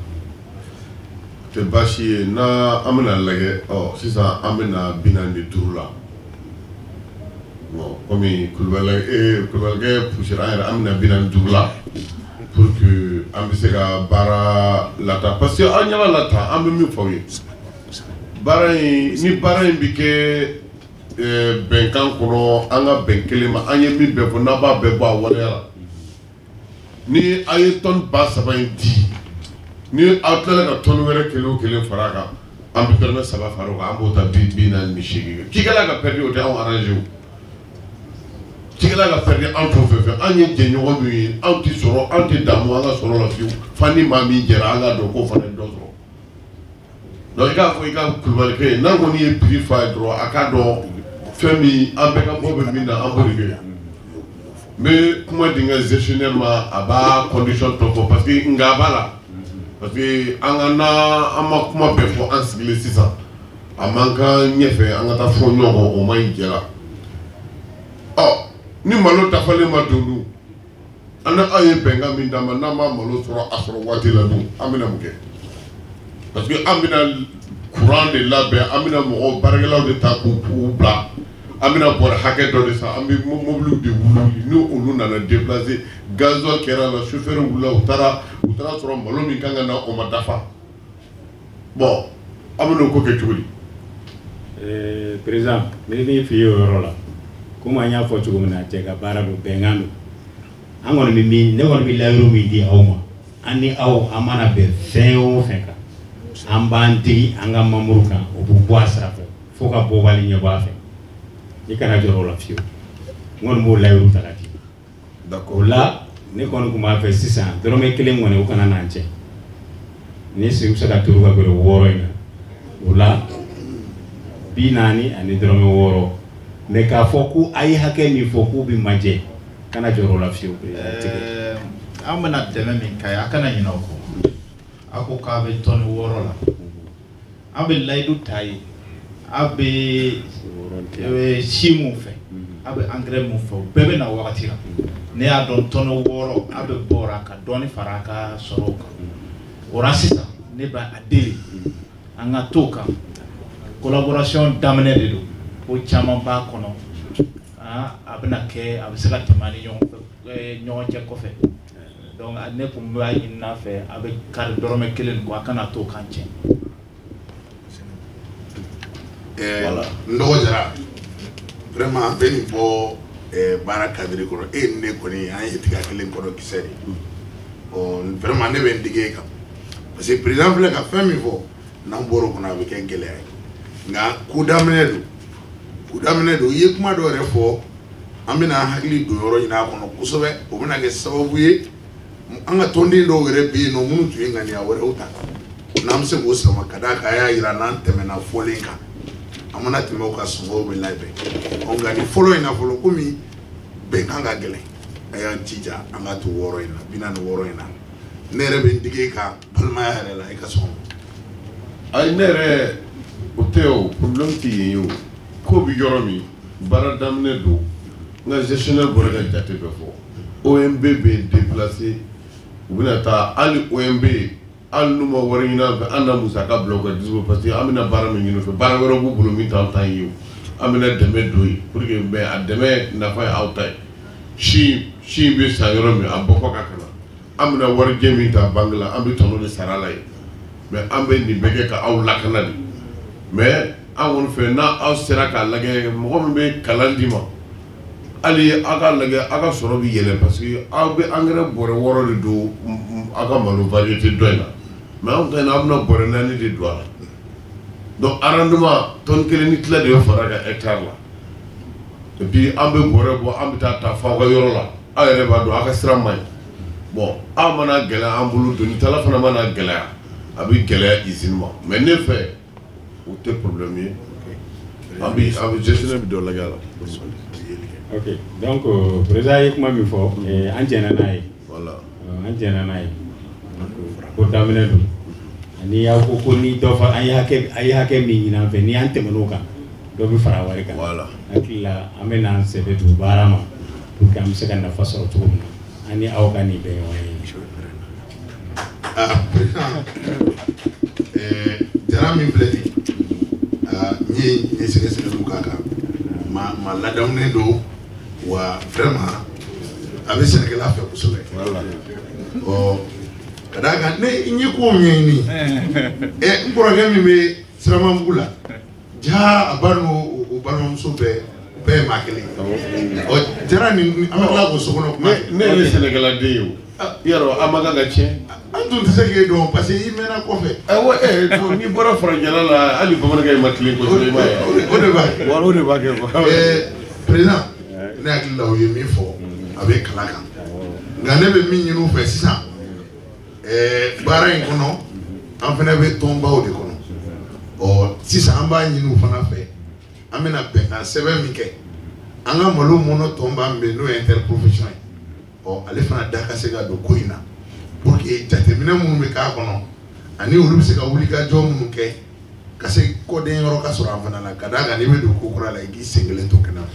tɛ baasi ye. N'a an bɛna lajɛ, ɔ, sisan an bɛna 45 la. Bon, komi Kulubali, Kulubalikɛ poussera an yɛrɛ, an bɛna 45 la pour que an bɛ se ka baara lataa, parce que aw ɲɛ b'a la tan, an bɛ min fɔ aw ye, baara in, ni baara in bɛ kɛ bɛnkan kɔnɔ, an ka bɛn kelen ma, an ye min bɛɛ fɔ, n'a b'a bɛɛ bɔ a waleya la, ni aw ye tɔni 3000 in di, ni aw tilala ka tɔni wɛrɛ kelen o kelen fara a kan, an bɛ dɔrɔmɛ 3 fara o kan, an b'o ta 48. Cikɛla ka pɛrɛdi, o tɛ anw arrangé o. Cikɛla ka pɛrɛdi, anw t'o fɛ. An ye jɛɲɔgɔn min ye, anw tɛ sɔrɔ, anw tɛ damu an ka sɔrɔ la fiyewu, fo ni maa min jɛra, an ka dɔn k'o fana ye dɔ sɔrɔ. Donc i k'a fɔ i ka kulubalikɛ ye, n'a kɔni ye prix f'a ye dɔrɔn, a k'a dɔn fɛn min an bɛɛ ka bɔ bɛ min na, an b'o de kɛ. N bɛ kuma di n ka gestionnaire ma, a b'a condition tɔ fɔ, parce que nka a b'a la, parce que an ka n'a an ma kuma bɛɛ fɔ, an sigilen sisan, a man kan ɲɛfɛ an ka taa fɔ ɲɔgɔn kɔ, o man ɲi jɛ la. Ɔ, ni malo dafalen ma don dun, an ni aw ye bɛnkan min d'an ma, n'an ma malo sɔrɔ a sɔrɔ waati la dun, an bɛna mun kɛ? Parce que an bɛna courant de labɛn, an bɛna mɔgɔw baarakɛlaw de ta k'u bila, an bɛna bɔrɛ hakɛ dɔ de san, an bɛ mobiliw de wuli, ni olu nana déplacer, gasoil kɛra la, chauffeur wulila, u taara sɔrɔ malo min kan ka na, o ma dafa. Bon, an bɛna o ko kɛ cogo di? Président, n bɛ min f'i ye o yɔrɔ la, komi an y'a fɔ cogo min na, cɛ ka baara don, bɛnkan don. An kɔni bɛ min, ne kɔni bɛ layiru min di aw ma, an ni aw, an mana bɛn fɛn o fɛn kan, an b'an digi an ka mamuru kan, o bɛ bɔ a sira fɛ fo ka bɔbali ɲɛbɔ a fɛ. I kana jɔrɔ o la fiyewu, n kɔni b'o layiru ta ka di. O la, ne kɔni tun b'a fɛ sisan, dɔrɔmɛ kelen kɔni, o kana n'an cɛ. Ni sigi bɛ se ka turu ka gɛrɛ 6 in na, o la 46. Mais k'a fɔ ko a ye hakɛ min fɔ k'u bɛ majɛ, kana jɔrɔ o la fiyewu. An bɛna dɛmɛ min k'a ye, a kana ɲinɛ o kɔ. A ko k'a bɛ tɔni 6 la, an bɛ layidu ta ye, a bɛ si mun fɛ, a bɛ engrais mun fɛ, o bɛɛ bɛ na wagati la. Ne y'a dɔn tɔni 6, a bɛ bɔra ka dɔɔni fara a ka sɔrɔw kan. O la sisan, ne bɛ a deli, an ka t'o kan. Collaboration daminɛ de don, ko caman b'a kɔnɔ. A bɛna kɛ, a bɛ se ka tɛmɛ an ni ɲɔgɔn cɛ kɔfɛ. Donc ne kun b'a ɲini a fɛ, a bɛ kari dɔrɔmɛ kelen kɔ, a kana t'o kan tiɲɛ. N dɔgɔ Jara, vraiment an bɛ nin bɔ baara cadre kɔnɔ. E ni ne kɔni, an ye tiga kelen kɔnɔ kisɛ de. Ɔ, vraiment ne bɛ n dege e kan, parce que président filɛ ka fɛn min fɔ, n'an bɔra o kɔnɔ, a bɛ kɛ gɛlɛya ye. Nka ko daminɛ don, ko daminɛ don. I ye kuma dɔ yɛrɛ fɔ, an bɛna an hakili don yɔrɔ ɲini a kɔnɔ kosɛbɛ. O bɛna kɛ sababu ye, an ka tɔnden dɔw yɛrɛ bɛ yen nɔ minnu tun ye ŋaniya wɛrɛw ta, n'an bɛ se k'o sama ka d'a kan, a y'a yira n'an tɛmɛna fɔlen kan, an mana tɛmɛ o kan, sɔngɔw bɛ labɛn. Ɔ, nka nin fɔlɔ in na fɔlɔ, komi bɛnkan ka gɛlɛn, a y'an jija, an ka to 6 in na, 46 in na. Ne yɛrɛ bɛ n dege ka balimaya yɛrɛ la, i ka sɔn. Ayi, ne yɛrɛ o tɛ, o problème tɛ yen ye. O ko bɛ yɔrɔ min, baara daminɛ don. N ka gestionnaire bɔra ka jate bɛɛ fɔ. OMB bɛ déplacer, u bɛna taa. Hali OMB, hali n'u ma wari ɲini an fɛ, an na musaka bila u ka dispo, parce que an bɛna baara min ɲini u fɛ, baara wɛrɛ b'u bolo min t'an ta ye. O An bɛna dɛmɛ don yen pour que, mais a dɛmɛ nafa ye aw ta ye. Si bɛ san yɔrɔ min, a bɔ kɔ ka na, an bɛna warijɛ min ta banque la, an bɛ tɔnɔ de sara la yen. Mais an bɛ nin bɛɛ kɛ ka aw lakana de. Mais an kɔni fɛ, n'a aw sera k'a lajɛ, mɔgɔ min bɛ kalan d'i ma, hali aw ka lajɛ, aw ka sɔrɔ bɛ yɛlɛ, parce que aw bɛ engrais bɔrɛ 6 de don aw ka malo variété dɔ in na, mais anw ta in na, aw bɛna bɔrɛ 4 de don a la. Donc rendement tonne 1.5 de bɛ fara kan hectare la. Et puis an bɛ bɔrɛ bɔ, an bɛ taa ta fo aw ka yɔrɔ la. Aw yɛrɛ b'a dɔn aw ka sira man ɲi. Bon, aw mana gɛlɛya an bolo, donitala fana mana gɛlɛya, a bɛ gɛlɛya usine ma. Mais ne fɛ, o tɛ problème ye. An bɛ gestionnaire bɛ dɔ lajɛ a la. Ok, donc président ye kuma min fɔ, an jɛnna n'a ye. Voilà. An jɛnna n'a ye. Donc ko daminɛ don. Ani aw ko ko ni dɔ fa an ye hakɛ, a ye hakɛ min ɲini an fɛ, ni an tɛmɛn'o kan, dɔ bɛ fara wari kan. Voilà. Hakili la, an bɛ n'an sɛbɛ don baara ma pour que an bɛ se ka nafa sɔrɔ cogo min na, an ni aw ka nin bɛn ɲɔgɔn ye. Ah, président, Jara min filɛ nin ye, ah, n ye sɛgɛsɛgɛliw k'a kan, ma ladamunen don wa, vraiment a bɛ sɛnɛkɛla fɛ kosɛbɛ. Ɔ, ka d'a kan ne n ye kow ɲɛɲini, n kɔrɔkɛ min bɛ Siramabugu la, jaa a ba n'o o balimamuso bɛɛ ye maa kelen ye. Ɔ, Jara nin, an bɛ tila k'o sokɔnɔ kuma. Ne yɛrɛ ye sɛnɛkɛladen ye o. Yarɔ, an man kan ka tiɲɛ. An tun tɛ se k'e dɔn parce que i mɛnna kɔfɛ. Awɔ, n'i bɔra farajɛla la, hali bamanankan in ma tilen kosɛbɛ, i m'a ye. O de b'a kɛ. Wala, o de b'a kɛ quoi. Président, ne hakili la, o ye min fɔ, a bɛ kalan kan, nka ne bɛ min ɲini u fɛ sisan, baara in kɔnɔ, an fana bɛ tɔnbaw de kɔnɔ. Ɔ, sisan an b'a ɲini u fana fɛ, an bɛna bɛnkan sɛbɛn min kɛ, an ka malo mɔnɔ tɔnba min bɛ yen, n'o ye interprofession ye, ɔ, ale fana da ka se ka don ko in na pour que jateminɛ minnu bɛ k'a kɔnɔ, ani olu bɛ se ka wulikajɔ minnu kɛ ka se kɔden yɔrɔ ka sɔrɔ an fana la. Ka d'a kan n'i bɛ don ko kura la, i k'i sen kelen to kɛnɛ ma.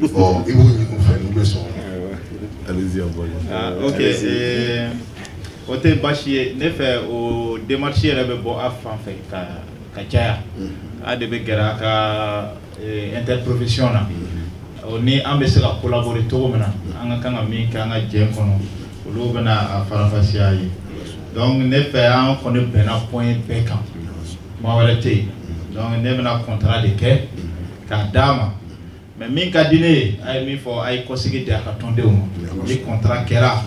Ɔ, i b'u ɲini u fɛ, n'u bɛ sɔn. Allez-y, envoyez. Ah, ok, o tɛ baasi ye ne fɛ. O démarche yɛrɛ bɛ bɔ a fan fɛ ka caya. A de bɛ gɛrɛ a ka interprofession na. O ni an bɛ se ka collaborer cogo min na, an ka kan ka min kɛ an ka jɛ kɔnɔ, olu bɛna a faranfasiya ye. Donc ne fɛ, an kɔni bɛnna point bɛɛ kan, kuma wɛrɛ tɛ yen. Donc ne bɛna contrat de kɛ k'a d'a ma. Mais min ka di ne ye, a ye min fɔ, a ye kɔsigi di a ka tɔndenw ma. Ni contrat kɛra,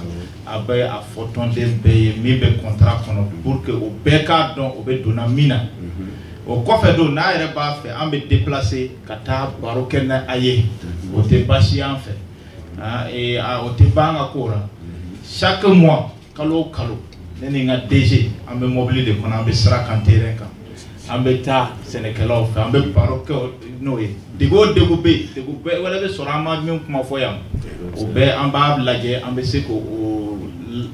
a bɛ a fɔ tɔnden bɛɛ ye min bɛ contrat kɔnɔ, pour que o bɛɛ k'a dɔn o bɛ donna min na. O kɔfɛ don, n'a yɛrɛ b'a fɛ, an bɛ déplacer ka taa baro kɛ n'a a ye, o tɛ baasi y'an fɛ. Ah, et, ah, o tɛ ban an ka ko la. Chaque mois, kalo o kalo, ne ni n ka DG, an bɛ mobili de kɔnɔ, an bɛ sira kan, terrain kan, an bɛ taa sɛnɛkɛlaw fɛ, an bɛ baro kɛ n'o ye. Degun o degun bɛ yen, degun bɛɛ wɛrɛ bɛ sɔrɔ an ma min kuma fɔ yan, o bɛɛ an b'a lajɛ, an bɛ se k'o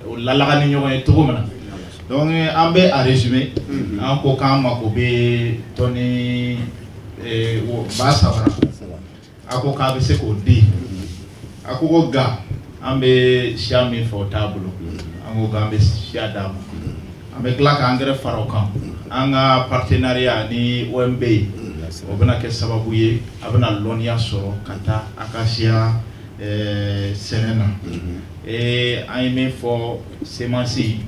o lalaga ni ɲɔgɔn ye cogo min na. Donc an bɛ a résumé, an ko k'an mako bɛ tɔni 3000 la. A ko k'a bɛ se k'o di. A ko ko nka an bɛ siya min fɛ, o t'a bolo. An ko k'an bɛ siya d'a ma, an bɛ tila ka engrais fara o kan. An ka partenariat ni OMB ye, o bɛna kɛ sababu ye a bɛna lɔnniya sɔrɔ ka taa a ka siya sɛnɛ na. An ye min fɔ, semence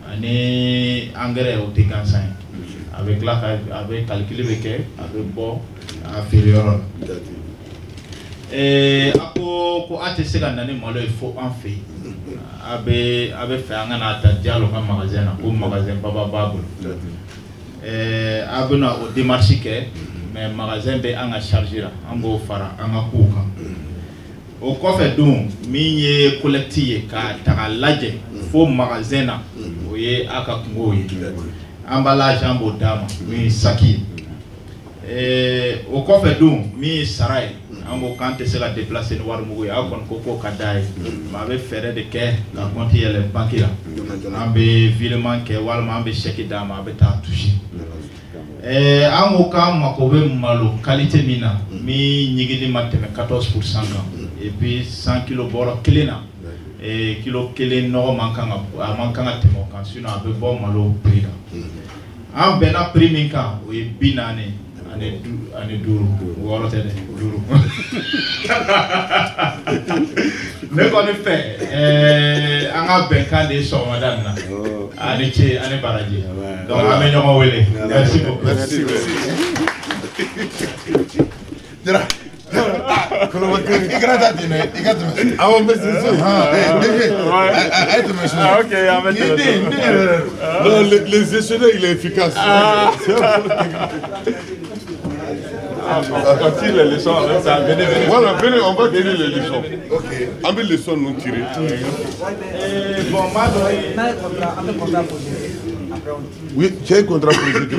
ani engrais, o tɛ gansan ye. A bɛ tila ka a bɛ calcul bɛ kɛ, a bɛ bɔ a feere yɔrɔ la. A ko ko a tɛ se ka na ni malo ye fo an fɛ yen. A bɛ fɛ an ka n'a ta Jalo ka magasin na, ko magasin baba b'a bolo. A bɛna o démarche kɛ, mais magasin bɛ an ka charge la, an b'o fara an ka kow kan. O kɔfɛ dun, min ye collecte ye k'a ta k'a lajɛ fo magasin na, o ye a ka kungow ye. Emballage, an b'o d'a ma, min ye saki ye. O kɔfɛ dun, min ye sara ye, an ko k'an tɛ se ka déplacer ni wari mugu ye. Aw kɔni ko k'o ka d'a ye, mais a bɛ fɛɛrɛ de kɛ ka compte yɛlɛ banque la, an bɛ virement kɛ walima an bɛ chèque d'a ma, a bɛ taa toucher. An ko k'an mako bɛ malo qualité min na, min ɲigili ma tɛmɛ 14% kan, et puis 100 kilo bɔrɔ kelen na, kilo kelen nɔgɔ man kan ka, a man kan ka tɛmɛ o kan, sinon a bɛ bɔ malo prix la. An bɛnna prix min kan, o ye 40. Ani 5, 6 tɛ dɛ, 5. Ne kɔni fɛ an ka bɛnkan de ye sɔgɔmada in na. A ni ce, a ni baraji. Donc an bɛ ɲɔgɔn wele. Merci beaucoup. Merci, merci. Jara. I kana taa ten dɛ, i ka tɛmɛ. Awɔ, n bɛ se so. DG, a ye tɛmɛ so. Ah, ok, an bɛ tɛmɛ so. Ni den yɛrɛ yɛrɛ don. Non, le gestionnaire, il est efficace. On tire les leçons en même temps. Venez, venez. Voilà, venez, on va tirer les leçons. Ok. An bɛ leçon ninnu tirer. Bon, n b'a dɔn. N'a ye contrat, an bɛ contrat posé. Après on tire. Oui, cɛ ye contrat posé cogo di?